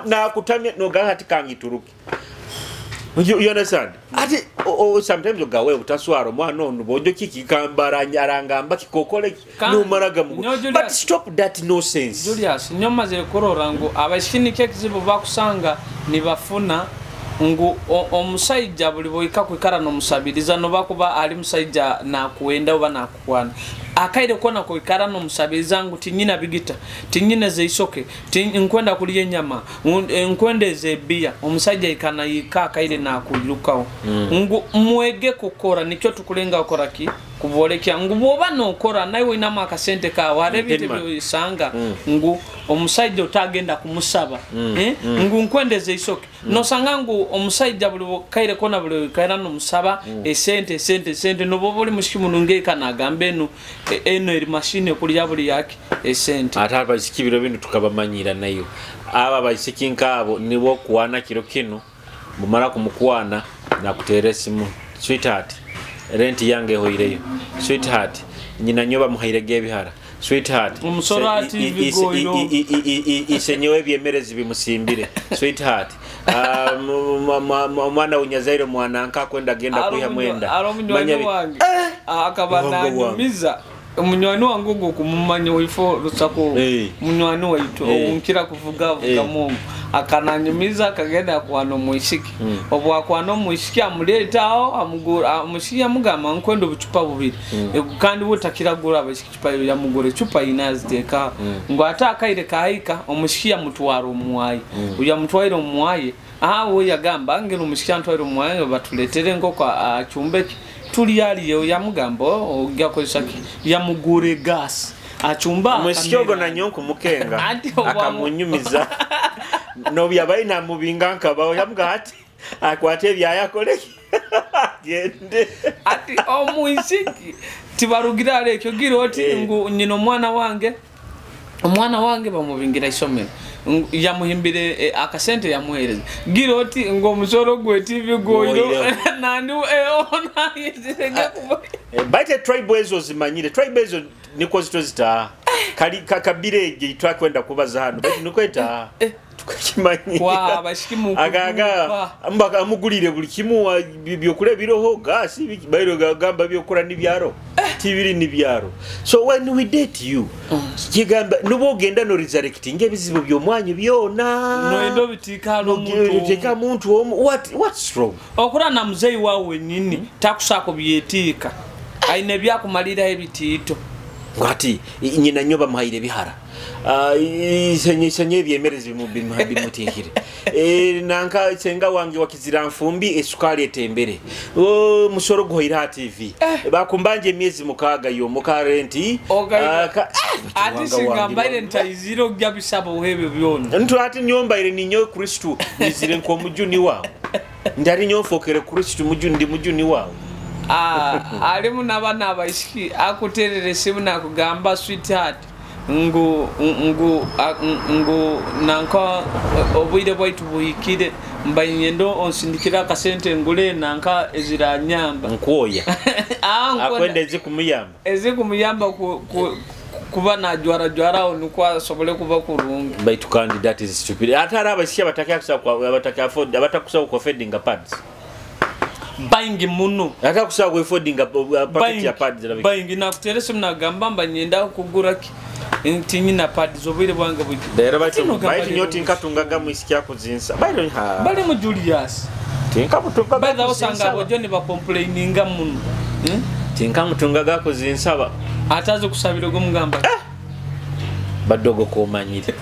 Speaker 3: nakutamya nogahati kangituruki. You understand? Ati sometimes ugawe utaswara mwana ono bojo kiki kambara arangamba kikokole numaraga mu. But stop that nonsense.
Speaker 4: Julius nyoma zile kurora ngu abashini kekizibu bakusanga nibafuna ngu omusajja buli boyika kwikara nomusabiriza no bakuba ali musajja na kuenda oba nakukwana akaire kona kwikara nomusabiriza ngu tinyina bigita tinyina zeisoke nkwenda kulya enyama nkwenda ezebia omusajja ikana yika akaire nakuyirukaho. Ngu mwege kukora nikyo tukulenga okora ki kubolekya ngu bwoba nokora nawe inama akasente kawe arebite byosanga ngu omusajja otagenda kumusaba. Ngu nkwendeze isoke. Nosanga ngu omusajja buli kaire kona buli kaira no musaba esente sente sente nobo buli mushimu nungeka nagambe eno eno eri machine kulya buli yake esente.
Speaker 3: Ate abaisiki biro bintu tukabamanyira nayo aba abaisiki nkabo nibo kuwana kiro kino mumara kumukwana nakutere simu sweetheart rent yange hoireyo sweetheart nyina nyoba muhairege ebihara sweetheart
Speaker 4: umusoro ati vigoiro
Speaker 3: isenyewe byemerezi bimusimbire sweetheart mwana unyazaire mwana nka kwenda genda kuya mwenda
Speaker 4: manya wange akaba nanyumiza munywani wangu ngo kumumanya wifo rusako munywani waitu onkira kuvuga vuga mungu akananyumiza akagenda kwano muishiki. Obwa kwano muishiki amuletaho amugura amushiki amugamba nkwendo buchupa bubiri. Kandi butakiragura abashiki chupa yamugura chupa inaziteka. Ngo atakaire kahika omushiki amutwara omwayi. Uya mutwaire omwayi aha we yagamba ngero omushiki antwaire omwayi batuletere ngoko achumbeki tuliyaliyo yamugamba ogyakozesa yamugure gas achumba
Speaker 3: mushyogo na nyonko mukenga akamunyumiza no byabaye na mubinga nkabaho yamuga ati akwate byayakole gende
Speaker 4: ati omuisiki tibarugira alekyo gira oti ngu nyino omwana wange bamubingira isomero yamuhimbire akasente yamuhereza gira oti ngo omusoro gwe TV goyo nandi ona yezirega kuba
Speaker 3: baite tribe ezo zimanyire tribe ezo niko zitozita kali kakabirege twakwenda kubaza hano baitu niko eta tukakimanyi
Speaker 4: kwa abashikimu
Speaker 3: agaga mbaka amugulire buli kimu byokule biroho gasi bairo gamba byokura nibyaro tibiri nibyaro. So when we date you kigamba nubo ogenda no resurrecting ebizibu byomwanyu byona
Speaker 4: no endo bitika no muntu
Speaker 3: bitika muntu what's wrong
Speaker 4: okura na muzei wawe nini takusako byetika aine byakumalira ebitito
Speaker 3: ngati nyina nyoba muhaire bihara isenye byemerezi bimutikire nanka senga wange wakizira mfumbi esukali etembere musoro gohira TV bakumbanje miezi mukaga yo mukarenti
Speaker 4: ati singambaire ntaiziro gya bisabo hebe byona
Speaker 3: ntu ati nyombaire ninyo Kristo nizire nko mujuni wawe ndari nyofokere Kristo mujuni mujuni wawe.
Speaker 4: Alimu nabana abaishiki akuterere simu nakugamba sweetheart ngu ngu ngu nanka obwire bwaitu buhikire mbayendo onsindikira akasente ngule nanka eziranyamba
Speaker 3: nkoya akwenda ezikumuyamba
Speaker 4: ezikumuyamba kuba na jwara jwara nuko asobole kuba kurungi
Speaker 3: baitu kandi that is stupid atara abaishiki abataka abatakusa ku fending pads
Speaker 4: Bayingi muno
Speaker 3: ata kusaba kwefodinga packet ya pads
Speaker 4: rabiki bayingi nakuterese mnagamba mbanyenda kugura ki nti nyina pads obwire bwange buji
Speaker 3: dero baitu nyoti nkatungaga mu isiki yakuzinsa bali ha
Speaker 4: bali mu Julius
Speaker 3: tinka mutungaga
Speaker 4: baza osanga bojo ni ba complaininga muno
Speaker 3: tinka mutungaga kuzinsaba
Speaker 4: ataze kusabira go mugamba
Speaker 3: badogo komanyire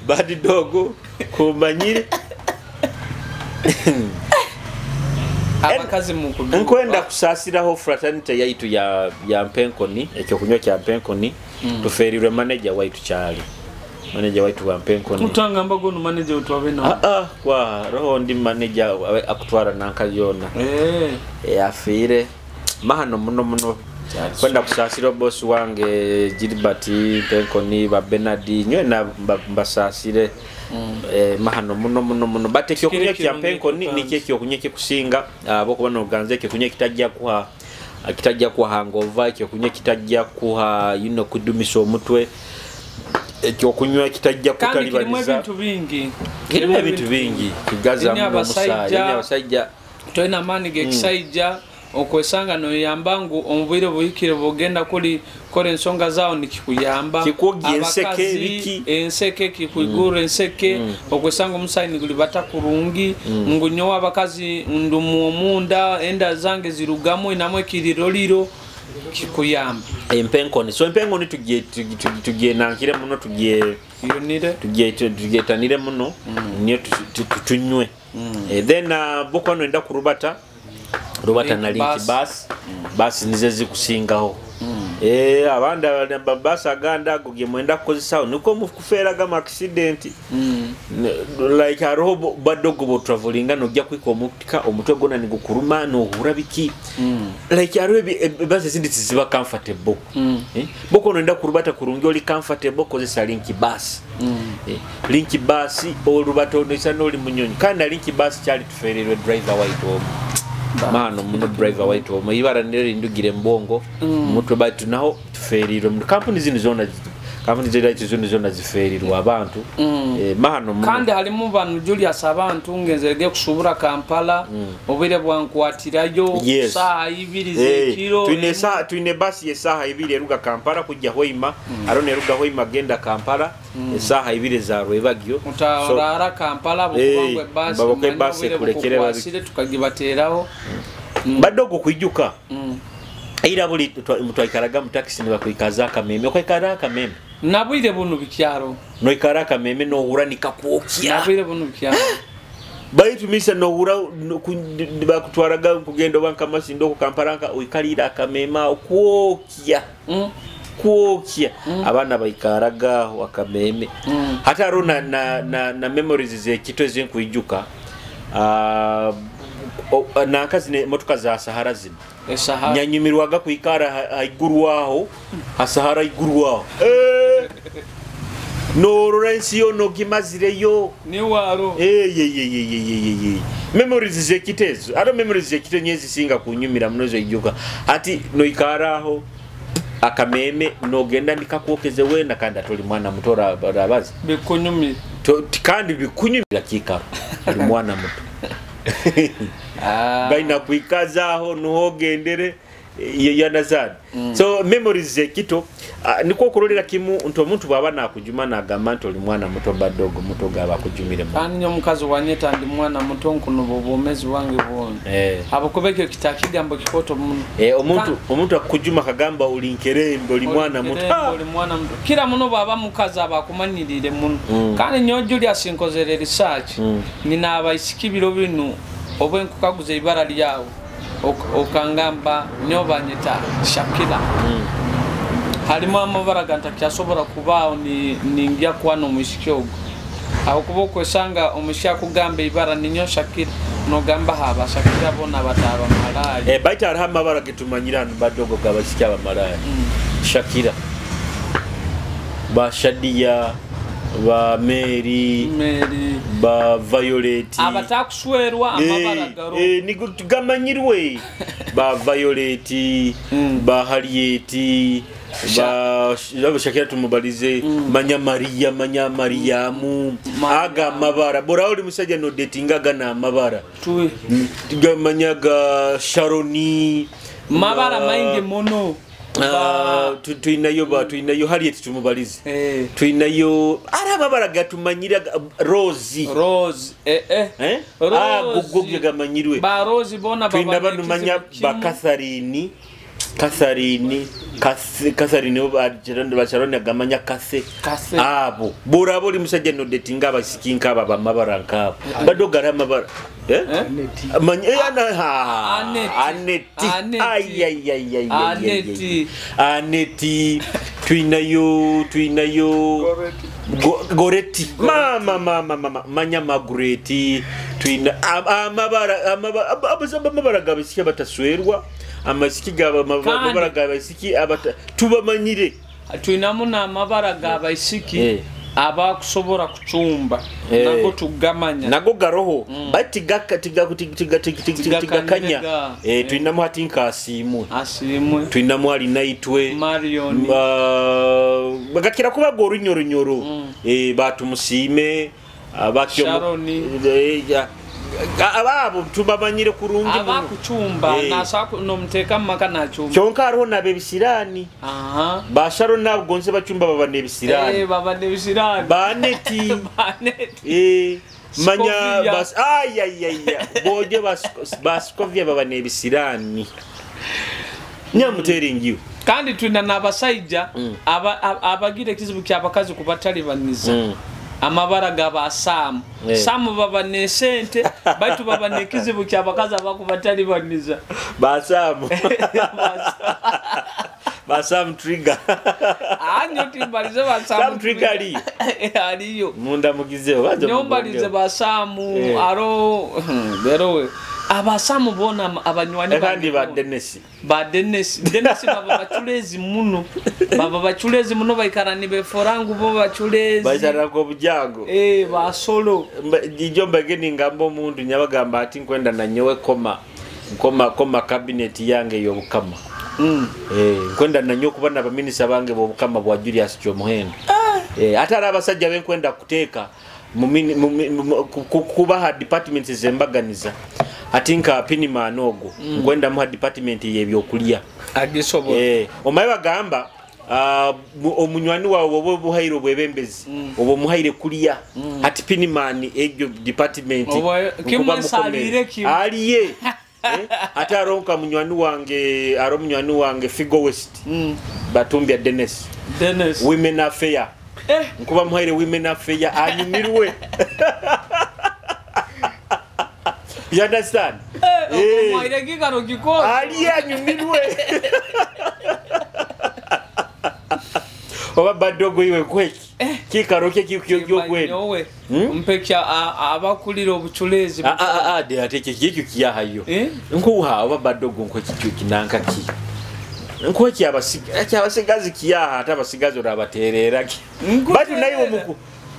Speaker 3: badidogo komanyire
Speaker 4: abakazi mukudu
Speaker 3: nkwenda kusasiraho fraternity yaitu ya Mpenkoni ekyo kunywa kya Mpenkoni. Tuferirwe manager waitu Charlie manager waitu wa Mpenkoni
Speaker 4: mutanga mbago no manager utwabe na
Speaker 3: kwa roho ndi manager akutwara nanka yona afire mahano muno muno Kwenda kusaasira bosi wange Gilbert Mpenkoni ba Bernard nywena mbasaasire mahano muno muno muno but ekyokunywa kya Mpenkoni nikyo ekyokunywa ekikusinga abokuba noganza ekyokunywa kitajja kuha hangover, ekyokunywa kitajja kuha kudumisa omutwe, ekyokunywa kitajja kutalibaniza. Kirimu ebintu bingi kigaza muno omusaayi abasajja
Speaker 4: tolina amaani g'ekisajja okwesanga noyamba ngu omubwire buhikire bugenda kuli kora ensonga zaawo nikikuyamba
Speaker 3: enseke biki
Speaker 4: enseke kikuigura enseke okwesanga omusaayi nigulibata kurungi ngu nyowe abakazi ndumu omunda enda zange zirugamu inamu ekiriroliro kikuyamba
Speaker 3: Empenkoni. So Empenkoni tugyenankire muno tugyetanire muno niyo tunywe. Then boko enda kurubata na Link bus bus nize zikusingaho. Abandi bus aganda ago ge mwenda kukozesa niko mukufera gama accident. Like hariho badogo bo travelinga nojja kwika omutika omutwe gona nigukuruma nohura biki. Like hariho bus ezindi ziba comfortable. Boko nenda kurubata kurungi oli comfortable kozesa Link bus. Link bus olubata onisana oli munyonyi kandi Link bus kyali tufererwe driver white omu. Mano muno driver white omu ibara nere ndugire mbongo mutwe batu naho tuferirwe mu company zino zona company zira zino zona ziferirwa abantu. Mahano muno
Speaker 4: kandi halimu banu Julius abantu ngenzerege kusubura Kampala obwire bwankwatirayo saa 2 z'ekiro.
Speaker 3: Twine basi yesaha 2 eruga Kampala kujja Hoima arone eruga Hoima genda Kampala esaha 2 za rwebagyo
Speaker 4: mutarara Kampala bukubangwe basi
Speaker 3: baboke basi kulekere
Speaker 4: babisire tukagibateraho
Speaker 3: badogo kwijuka. Ira buli mutwaikaraga mu taxi ne bakwikaza akameme okaikara akameme
Speaker 4: nabwire bunu bikyaro
Speaker 3: noikara akameme nohura nikakwokya
Speaker 4: nabwire bunu bikyaro
Speaker 3: baitu misa nohura bakutwaraga kugenda banka masindo ku Kampala nka oikalira akamema okwokya. Kwokya abana baikaraga akameme. Hata ro na memories zekito ezenkwijuka nankazi ne motoka za Sahara zino nyanyumirwaga kuikara haiguru aho hasahara iguru aho norora ensi yono gimazireyo
Speaker 4: ni waro
Speaker 3: memories zekitezo aro memories zekito nyezi singa kunyumira munozo ijuka ati noikara aho akameme nogenda nikakwokeze wena kandi atoli mwana muto rabazi
Speaker 4: bikunyumira
Speaker 3: kandi bikunyumira kikaro ali mwana muto. Baina kuikazaho nuhogendere yanazani. So memories zekito niko kurolera kimu nto omuntu bwaba nakujuma nagamba nti oli mwana muto badogo muto gaba kujumire mu
Speaker 4: kandi omukazi wanyeta ndi mwana muto nkuno bwomezi wange bwona abakobekyo kitakigambo kikoto muno.
Speaker 3: Omuntu akujuma kagamba oli nkerembe oli mwana muto
Speaker 4: oli mwana muto kira muno baba mukazi abakumanyirire muno. Kandi nyo Julius nkozere research nina abaisiki biro binu obwe nkukaguza ibara lyawo okangamba nyo banyeta Shakira. Halimu amabara gantakyasobora kubaawo ningia kuba n'omwishiki ogwo aho kuba okwesanga omwishiki akugamba ibara ninyo Shakira nogamba haba Shakira bona bataba malaya.
Speaker 3: Baita hariho amabara getumanyira hanu badogo g'abashiki abamalaya. Shakira ba Shadia ba Mary ba Violet
Speaker 4: abatakuswerwa amabara garo
Speaker 3: nigamanyirwe ba Violet ba Harriet ba Shakira tumubalize manya Maria manya Mariamu aga amabara bora oli musajja no datingaga na amabara manya ga Sharoni
Speaker 4: mabara maingi muno.
Speaker 3: Tuinayo Harriet tumubalize. Tuinayo ara amabara gatumanyira Rose
Speaker 4: Rose
Speaker 3: Rose gamanyirwe
Speaker 4: ba Rose bona
Speaker 3: baba tuina banumanya ba Catherine Catherine agamanya Kathe abo bora boli musajja no datinga abasikinka aba bamabara nkabo badogara amabara Aneti tuinayo Goreti mama manya Magureti tuina amabara amabara gabisikia bataswerwa Amasiki g'amabara g'abaisiki tubamanyire.
Speaker 4: Twinamu n'amabara g'abaisiki abakusobola kucumba nago tugamanya
Speaker 3: nago garoho bati tigakanya. Twinamu hati nka Asiimwe, twinamu Alinaitwe
Speaker 4: Marion,
Speaker 3: bagakira kuba gorunyoro batumusiime ababo tubamanyire kurungi
Speaker 4: abakucumba nasako nomuteka maka nachumba
Speaker 3: kyonka hariho nabebisirani. Ba Sharon nabo gonse bacumba baba nebisirani
Speaker 4: baba nebisirani
Speaker 3: baneti baneti manya bas ayayaya boje baskovia baba nebisirani nyamuteringiyo.
Speaker 4: Kandi twina n'abasajja abagira ekizibu ky'abakazi kubatalibaniza. Amabara gaba Samu. Samu baba ne sente baitu baba ne kizibu ky'abakazi abakubatalibaniza.
Speaker 3: Ba Samu. Ba Samu trigger.
Speaker 4: Anyo timbalize ba Samu.
Speaker 3: Samu trigger ali.
Speaker 4: Aliyo.
Speaker 3: Munda mugizeho baje.
Speaker 4: Nyombalize ba Samu aro bero abasamu bona abanywani
Speaker 3: kandi ba Dennis.
Speaker 4: Ba Dennis, Dennis baba bachulezi muno. Baba bachulezi muno baikara ni beforangu bo bachulezi.
Speaker 3: Baisara ko bujago.
Speaker 4: Ba solo.
Speaker 3: Ijo mbageni ngambo mundu nyabagamba ati nkwenda na nyowe koma. Koma cabinet yange yobukama. Nkwenda na nyowe kuba n'abaminisa bange bobukama bwa Julius Kyomuhendo. Ate abasajja benkwenda kuteeka kubaha departments zembaganiza. Atinka pinima anogo nkwenda muha department y'ebyokulya
Speaker 4: agisobola.
Speaker 3: Omaye bagamba omunywani wawe obo buhaire obwebembezi obo muhaire kulya ati pinimani egyo department aliye. Ate aronka munywani wange aro munywani wange Figo West Batumbya Dennis women affair. Nkuba muhaire women affair anyumirwe. You understand? Ali anyumirwe. Oba badogo iwe kweki. Kikaro kye kikyo kwenu.
Speaker 4: Mpekya abakulira obuchulezi.
Speaker 3: De ateke kikyo kiyahayo. Nkuha oba badogo nko kikyo kinanka ki. Nko ki abasigazi kiyaha ate abasigazi orabaterera ki. Batu nayo omuku.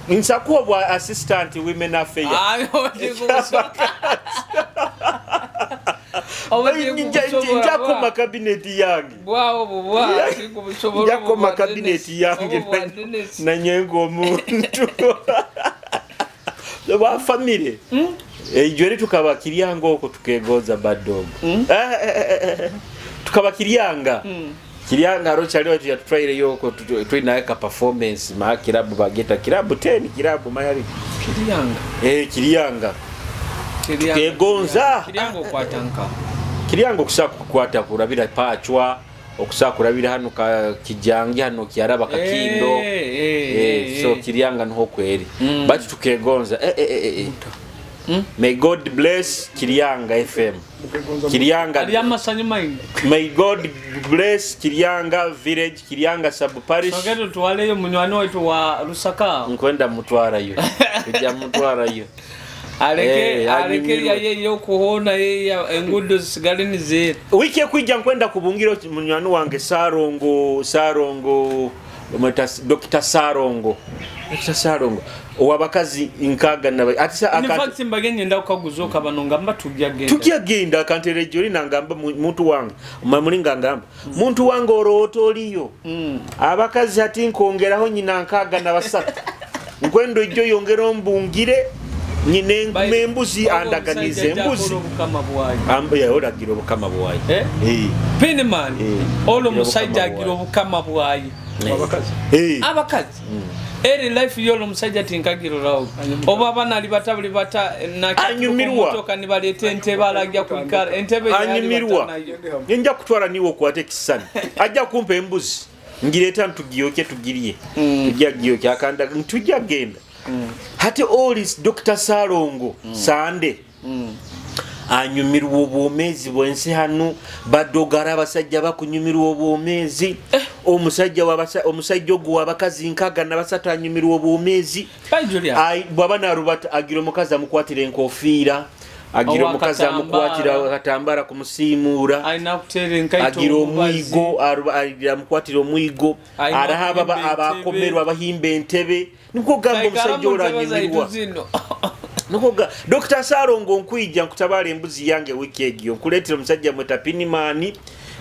Speaker 3: Nsakuwa bwa assistant women affair. Njakoma cabinet yange. Njakoma cabinet yange na nyengo omuntu. Wa family. Ejweri tukabakirianga oko tukegoza badogo. Tukabakirianga. Kirianga rocha leo tuyatwaire yoko twinaweka performance ma kilabu bageta kilabu 10 kilabu mayari
Speaker 4: Kirianga.
Speaker 3: Kirianga. Tukegonza.
Speaker 4: Kirianga okwatanka.
Speaker 3: Kirianga okusa kukwata kurabira pachwa okusa kurabira hano ka kijangi hano kiaraba kakindo. So Kirianga niho kweri. Bati tukegonza. May God bless Kirianga FM. Kirianga. May God bless Kirianga village, Kirianga sub parish.
Speaker 4: Sogero tuwaleyo munywani wetu wa Lusaka.
Speaker 3: Nkwenda mutwara yo. Kujja mutwara yo.
Speaker 4: Aleke yeye yokuhona yeye engudo zisigale ni zero.
Speaker 3: Wiki ekwijja nkwenda kubungira munywani wange Sarongo Dr. Sarongo. Dr. Sarongo. Owabakazi nkaga na ati
Speaker 4: aka. In fact mbagenye nda ukaguzoka bano ngamba tujya genda.
Speaker 3: Tujya genda kantere jori nangamba muntu wange. Mamulinga ngamba. Muntu wange orooto oliyo. Abakazi ati nkongeraho nyina nkaga na basatu. Nkwendo ijjo yongera ombungire nyine embuzi andaganize embuzi. Ambuya oragira obukama bwayi.
Speaker 4: Pinman. Olo musajja agira obukama bwayi.
Speaker 1: Abakazi.
Speaker 4: Abakazi. Eri life yolo musajja tinkagiro rawo. Oba abana ali batabuli bata na motoka nibalete entebe alajja kuikara entebe
Speaker 3: anyumirwa. Nja kutwala niwo kwate kisani. Ajja kumpa embuzi. Ngireta ntugiyoke tugiriye. Tujja giyoke akanda ntujja genda. Hati all is Dr. Sarongo Sande. Anyumirwa obwomezi bwensi hano badogara abasajja bakunyumirwa obwomezi. Omusajja omusajja ogwo abakazi nkaga nabasatu anyumirwa obwomezi. Bwaba narubata agira omukazi amukwatira enkofiira Agira omukazi amukwatira akatambara kumusiimura. Agira omwigo, amukwatira omwigo, araha abakomerwa abahimba entebe. Niko gamba omusajja oranyumirwa. Niko Dr. Sarongo nkwija nkutabala embuzi yange wiki egyo nkuleetera omusajja mweta Pinimani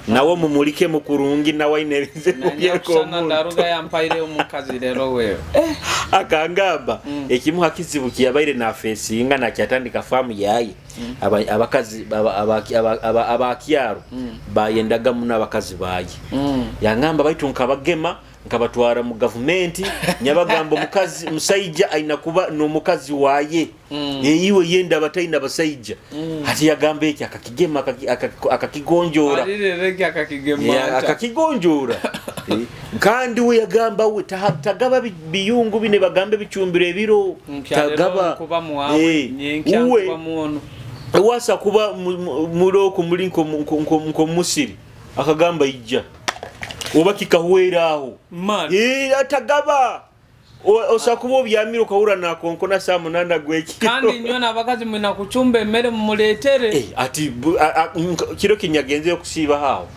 Speaker 3: nawe mumulike mukurungi nawe aine ebizibu
Speaker 4: by'omuntu. Ndaruga yampaire omukazi lero wewe.
Speaker 3: Akangamba ekimuha kizibu kiyabaire nafesinga nakyatandika famu yaye. Abakazi abakyaro bayendaga muno abakazi baye. Yangamba baitu nkabagema nkabatwara mu gavumenti nyabagamba omukazi musaija aina kuba n'omukazi waye. Yeyiwe yenda bataina basaija. Ati yagamba eki akakigema akakigonjora. Akakigonjora. Kandi we yagamba we tagaba biyungu bine bagambe bicumbire ebiro tagaba
Speaker 4: kuba muwawe nyenkya kuba muono.
Speaker 3: Wasa kuba muloko mulinko nko musiri akagamba ijja oba kikahwera aho. Atagaba osakuba obyamiro kahura nakonkona saa 8 gweki.
Speaker 4: Kandi nyona abakazi mwina kuchumba emmere mumuletere.
Speaker 3: Ati kiro kinyagenze okusiba hawo.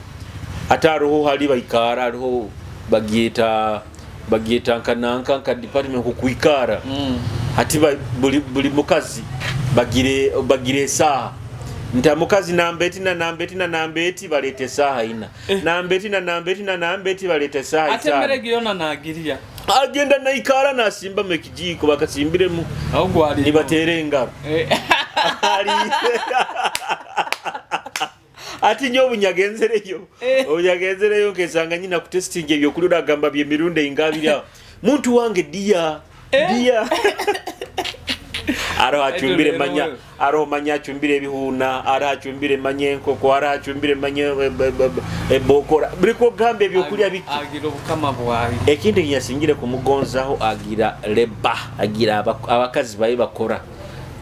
Speaker 3: Ate aroho hali baikara aroho bagieta nkananka nka department kukuikara. Ati buli mukazi bagire saha. Nta mukazi nambeti na nambeti na nambeti balete saha ina. Nambeti na nambeti na nambeti balete saha
Speaker 4: ate mere giyona nagiria.
Speaker 3: Agenda naikara nasimba mekijiko bakasimbiremu. Nibatere engaro. Ati nyo bunyagenzereyo. Obunyagenzereyo nkesanga nyina kutestinga ebyokulira agamba bye mirundi ingabira. Muntu wange dia. Dia. Aro achumbire manya, aro manya achumbire ebihuna, aro achumbire manye enkoko, aro achumbire manye ebokora. Biriko gambe ebyokulya biki.
Speaker 4: Agira obukama bwawe.
Speaker 3: Ekindi nyasingire kumugonzaho agira leba, agira abakazi bayi bakora.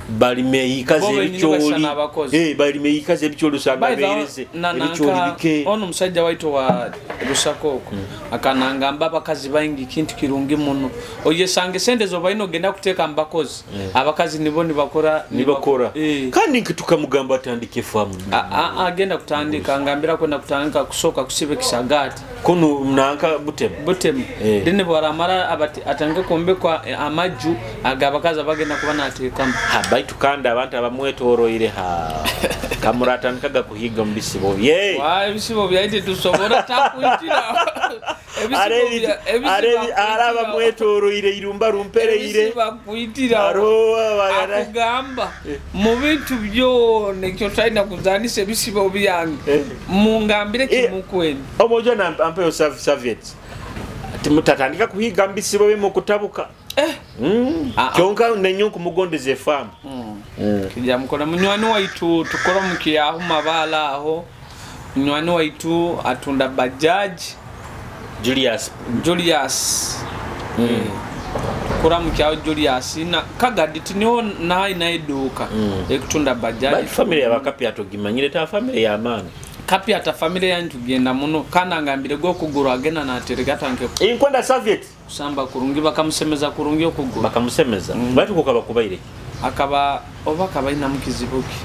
Speaker 3: Balime ikaze ebicholi. Balime ikaze ebicholi usanga bereze. Ebicholi bike.
Speaker 4: Ono musajja waitu wa Rusakoko akanangamba abakazi baingi kintu kirungi muno. Oyesange sente zo balina ogenda kuteeka mbakozi. Abakazi nibo nibakora
Speaker 3: nibakora. Kandi tukamugamba atandike famu.
Speaker 4: Agenda kutandika ngambira kwenda kutandika kusoka kusibe kisagati.
Speaker 3: Kono mnanka butemu.
Speaker 4: Butemu. Dine bwaramara atange kumbekwa amaju agabakazi abagenda kuba nateekamu.
Speaker 3: Baitu kandi abantu abamwetoroire ha kamuratandikaga kuhiga mu bisibo bye.
Speaker 4: Wa ebisibo byaite tusobora takuitira.
Speaker 3: Ebisibo araba mwetoroire irumba rumpereire.
Speaker 4: Bakuitira. Akugamba mu bintu byone kyo tryina kuzanisa ebisibo byange. Mungambire kimukweni.
Speaker 3: Omojo na ampeyo serviettes. Timutatandika kuhiga mbisibo bye mu kutabuka. Kyonka nenyo kumugondeze famu.
Speaker 4: Kijja mukora munywani waitu tukora mukiyaho mabala aho. Munywani waitu atunda bajaji Julius. Tukora mukiyaho Julius na kagadi tiniho na ina eduka ekutunda bajaji.
Speaker 3: But family yabakapi atogimanyire ta family ya amani.
Speaker 4: Kapi ata family yanyu tugenda muno kana ngambire go kuguru agenda natereka tanke.
Speaker 3: Inkwenda serviette
Speaker 4: kusamba kurungi bakamusemeza kurungi okuguru.
Speaker 3: Bakamusemeza. Batu kokaba kubaire.
Speaker 4: Akaba oba kabaina mukizibuki.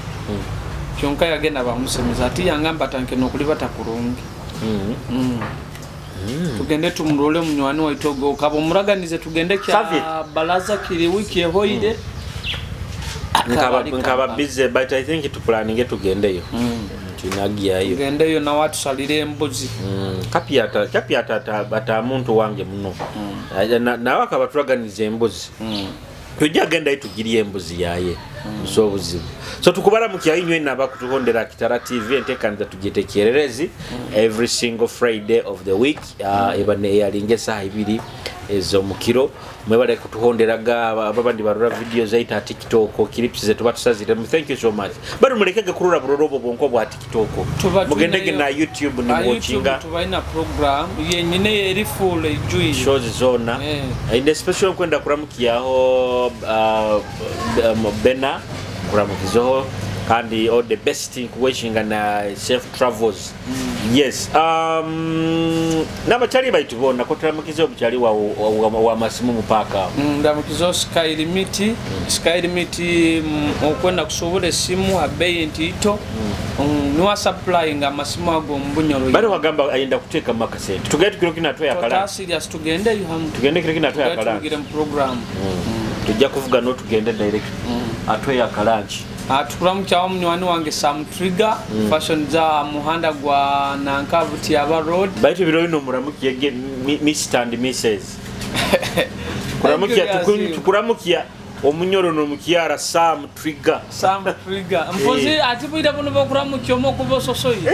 Speaker 4: Kyonka yagenda bamusemeza ati yangamba tanke nokulibata kurungi. Tugende tumurole munywani waitu okaba omuraganize tugende kya balaza kiri wiki ehoide.
Speaker 3: Nkaba busy but I think to planning tugendeyo. Tunagiyayo.
Speaker 4: Tugendeyo na watu salire embuzi.
Speaker 3: Kapi ata muntu wange muno. Na wakabaturaganize embuzi. Tujja genda itugiriye embuzi yaye. So buzibu. So tukubara mukiya inywe nabakutuhondera Kitara TV entekanza tugete kyererezi every single Friday of the week eba ne yalinge saha ibiri ezo mukiro mwebale kutuhonderaga ababandi barura video zaita TikTok clips zetu batusazire. Thank you so much. Bado mulekege kurura burorobo bonko bwa TikTok. Mugendege na YouTube ni watchinga.
Speaker 4: Tubaina program yenyine eri full ijui
Speaker 3: shows zona. In especially kwenda kuramukiyaho Bena kuramukizoho Kandi all the best nkuwishinga na safe travels. Yes, n'abakyali baitu bona koturamukiza omukyali wa masimu mupaka.
Speaker 4: Ndamukiza Sky Limit. Sky Limit, okwenda kusobola esimu abeyi ntiito. Niwa supplying amasimu ago mubunyoro.
Speaker 3: Bari wagamba ayenda kuteeka mu akasente. Tugende kiro kino atwe akala.
Speaker 4: Tota serious tugendeyo hamu.
Speaker 3: Tugende kiro kino atwe akala.
Speaker 4: Tugire mu program.
Speaker 3: Tujja kuvuga no tugende direct. Atwe akalanchi.
Speaker 4: Tukuramu munywani wange Sam Trigger, fashion za muhanda gwa nanka Butiaba Road.
Speaker 3: Baitu biro bino muramukiye Mr and Mrs. Kuramukiya tukuramukiya omunyoro no mukiara Sam Trigger.
Speaker 4: Sam Trigger. Mpozi ati bwira buno bakuramukiya omo kubososoyi.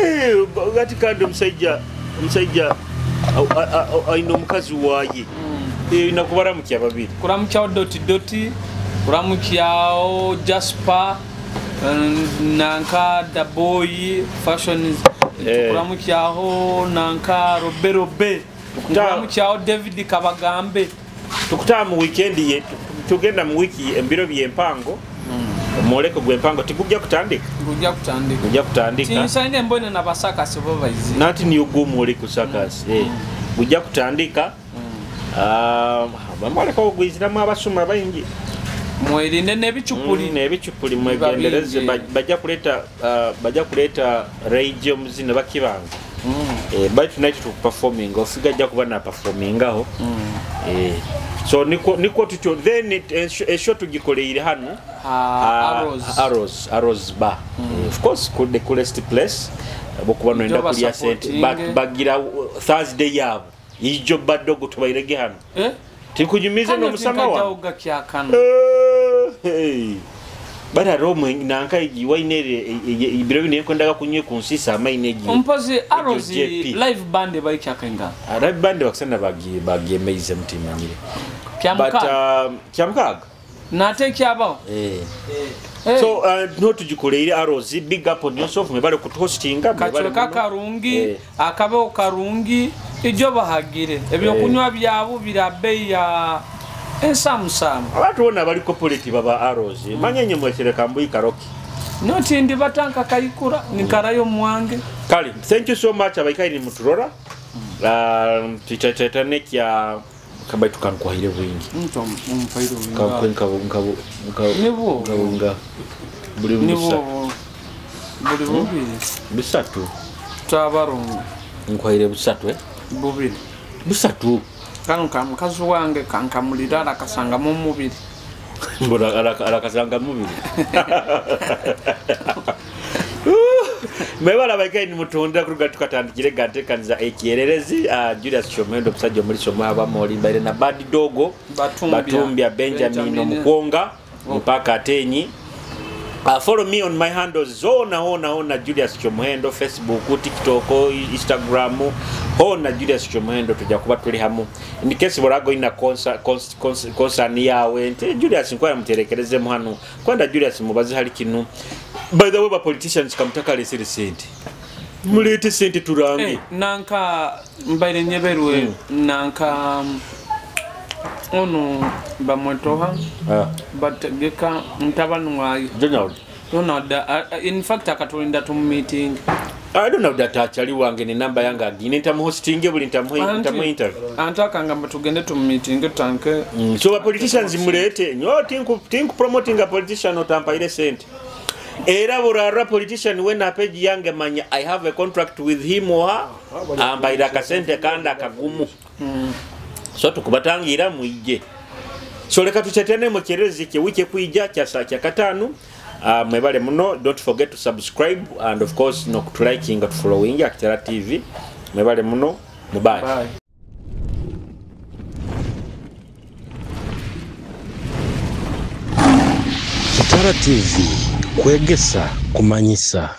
Speaker 3: Ati kandi omusajja aina omukazi waye. Nakubaramukiya babiri.
Speaker 4: Kuramukiya doti doti, kuramukiya Jasper, nanka the boy fashion, tukuramukiyaho nanka Robe Robe, tukuramukiyaho David Kabagambe.
Speaker 3: Tukutama mu weekend ye tugenda mu wiki embiro by'empango. Omwoleko gw'empango tigujja kutandika.
Speaker 4: Gujja kutandika.
Speaker 3: Gujja kutandika.
Speaker 4: Tinsaine mbone na basakasi bo baizi.
Speaker 3: Nati niyo gw'omwoleko sakasi. Gujja kutandika. Bamwoleko gwiziramu abasuma baingi.
Speaker 4: Mwerinde n'ebicupuli.
Speaker 3: N'ebicupuli mwegendereze, bajja kuleta rage omuzino bakibanga. But tonight to performing ofiga ajja kuba na performingaho. So niko tutyo then esho tugikoleire hano Arrows Bar. Of course the coolest place bokuba noenda kulya sente bagira Thursday yabo ijo badogo tubairege hano. Tikunyumize no musama wa Bada romo nanka iwainere ibiro bine nkondaga kunywe kunsisa amainegi.
Speaker 4: Umpozi Arrows live band bali kyakenga.
Speaker 3: Live band bakusana bagiemeize mutimanyire. But kyamukaga.
Speaker 4: Nate kyabao.
Speaker 3: So no tugikoleire Arrows, big up on yourself mebale kuhostinga
Speaker 4: mebale karungi akabao karungi ijo bahagire ebyokunywa byabo birabe ya ensamusamu.
Speaker 3: Abantu bona bali corporate baba Arrows. Manyenye mwechereka mbuyi karoki.
Speaker 4: Noti ndi batanka kayikura nikarayo mwange.
Speaker 3: Kali, thank you so much abaikaini muturora. Titatane kya kabai tukankwahire bwingi.
Speaker 4: Nto mpairo
Speaker 3: Nka buli busa.
Speaker 4: Buli bubiri.
Speaker 3: Bisatu.
Speaker 4: Tabarungu.
Speaker 3: Nkwahire busatu
Speaker 4: Bubiri.
Speaker 3: Busatu.
Speaker 4: Kano ka mukazi wange kankamulira akasanga mu mubiri.
Speaker 3: Mbona arakasanga mubiri. Mwebala baikaini mutunda kuruga tukatandikire gatekanza ekyererezi Julius Chomendo musajja omuli soma abamoli mbaire na Bad Dogo Batumbya Benjamin Omukwonga mpaka Atenyi. Follow me on my handles zona hona Julius Chomuhendo, Facebook, TikTok, Instagram, hona Julius Chomuhendo tujja kuba tuli hamu. In case borago ina concern yawe nti Julius nkwaya muterekereze muhano kwenda Julius mubazi hali kinu. By the way ba politicians kamutaka lesere sente. Mulete sente turange.
Speaker 4: Nanka mbaire nyeberwe nanka ono bamwetoha bategeka ntabanu wa
Speaker 3: Donald.
Speaker 4: Donald in fact akatulinda tu meeting.
Speaker 3: I don't know that achali wange ni namba yange agine ntamuhostinge buli ntamu interview.
Speaker 4: Antaka ngamba tugende tu meeting tutanke.
Speaker 3: So ba politicians mulete nyo tinku promoting a politician otampaire sente. Era burara politician when page yange manya I have a contract with him or her ambaira kasente kanda kagumu. So tukubatangira muije. So leka tuchetene mu kyerezi kye wiki kuija kya saa kya katano. Mwebale muno, don't forget to subscribe and of course no to liking and following Akitara TV. Mwebale muno, bye.
Speaker 4: Bye.
Speaker 2: Kitara TV kwegesa kumanyisa.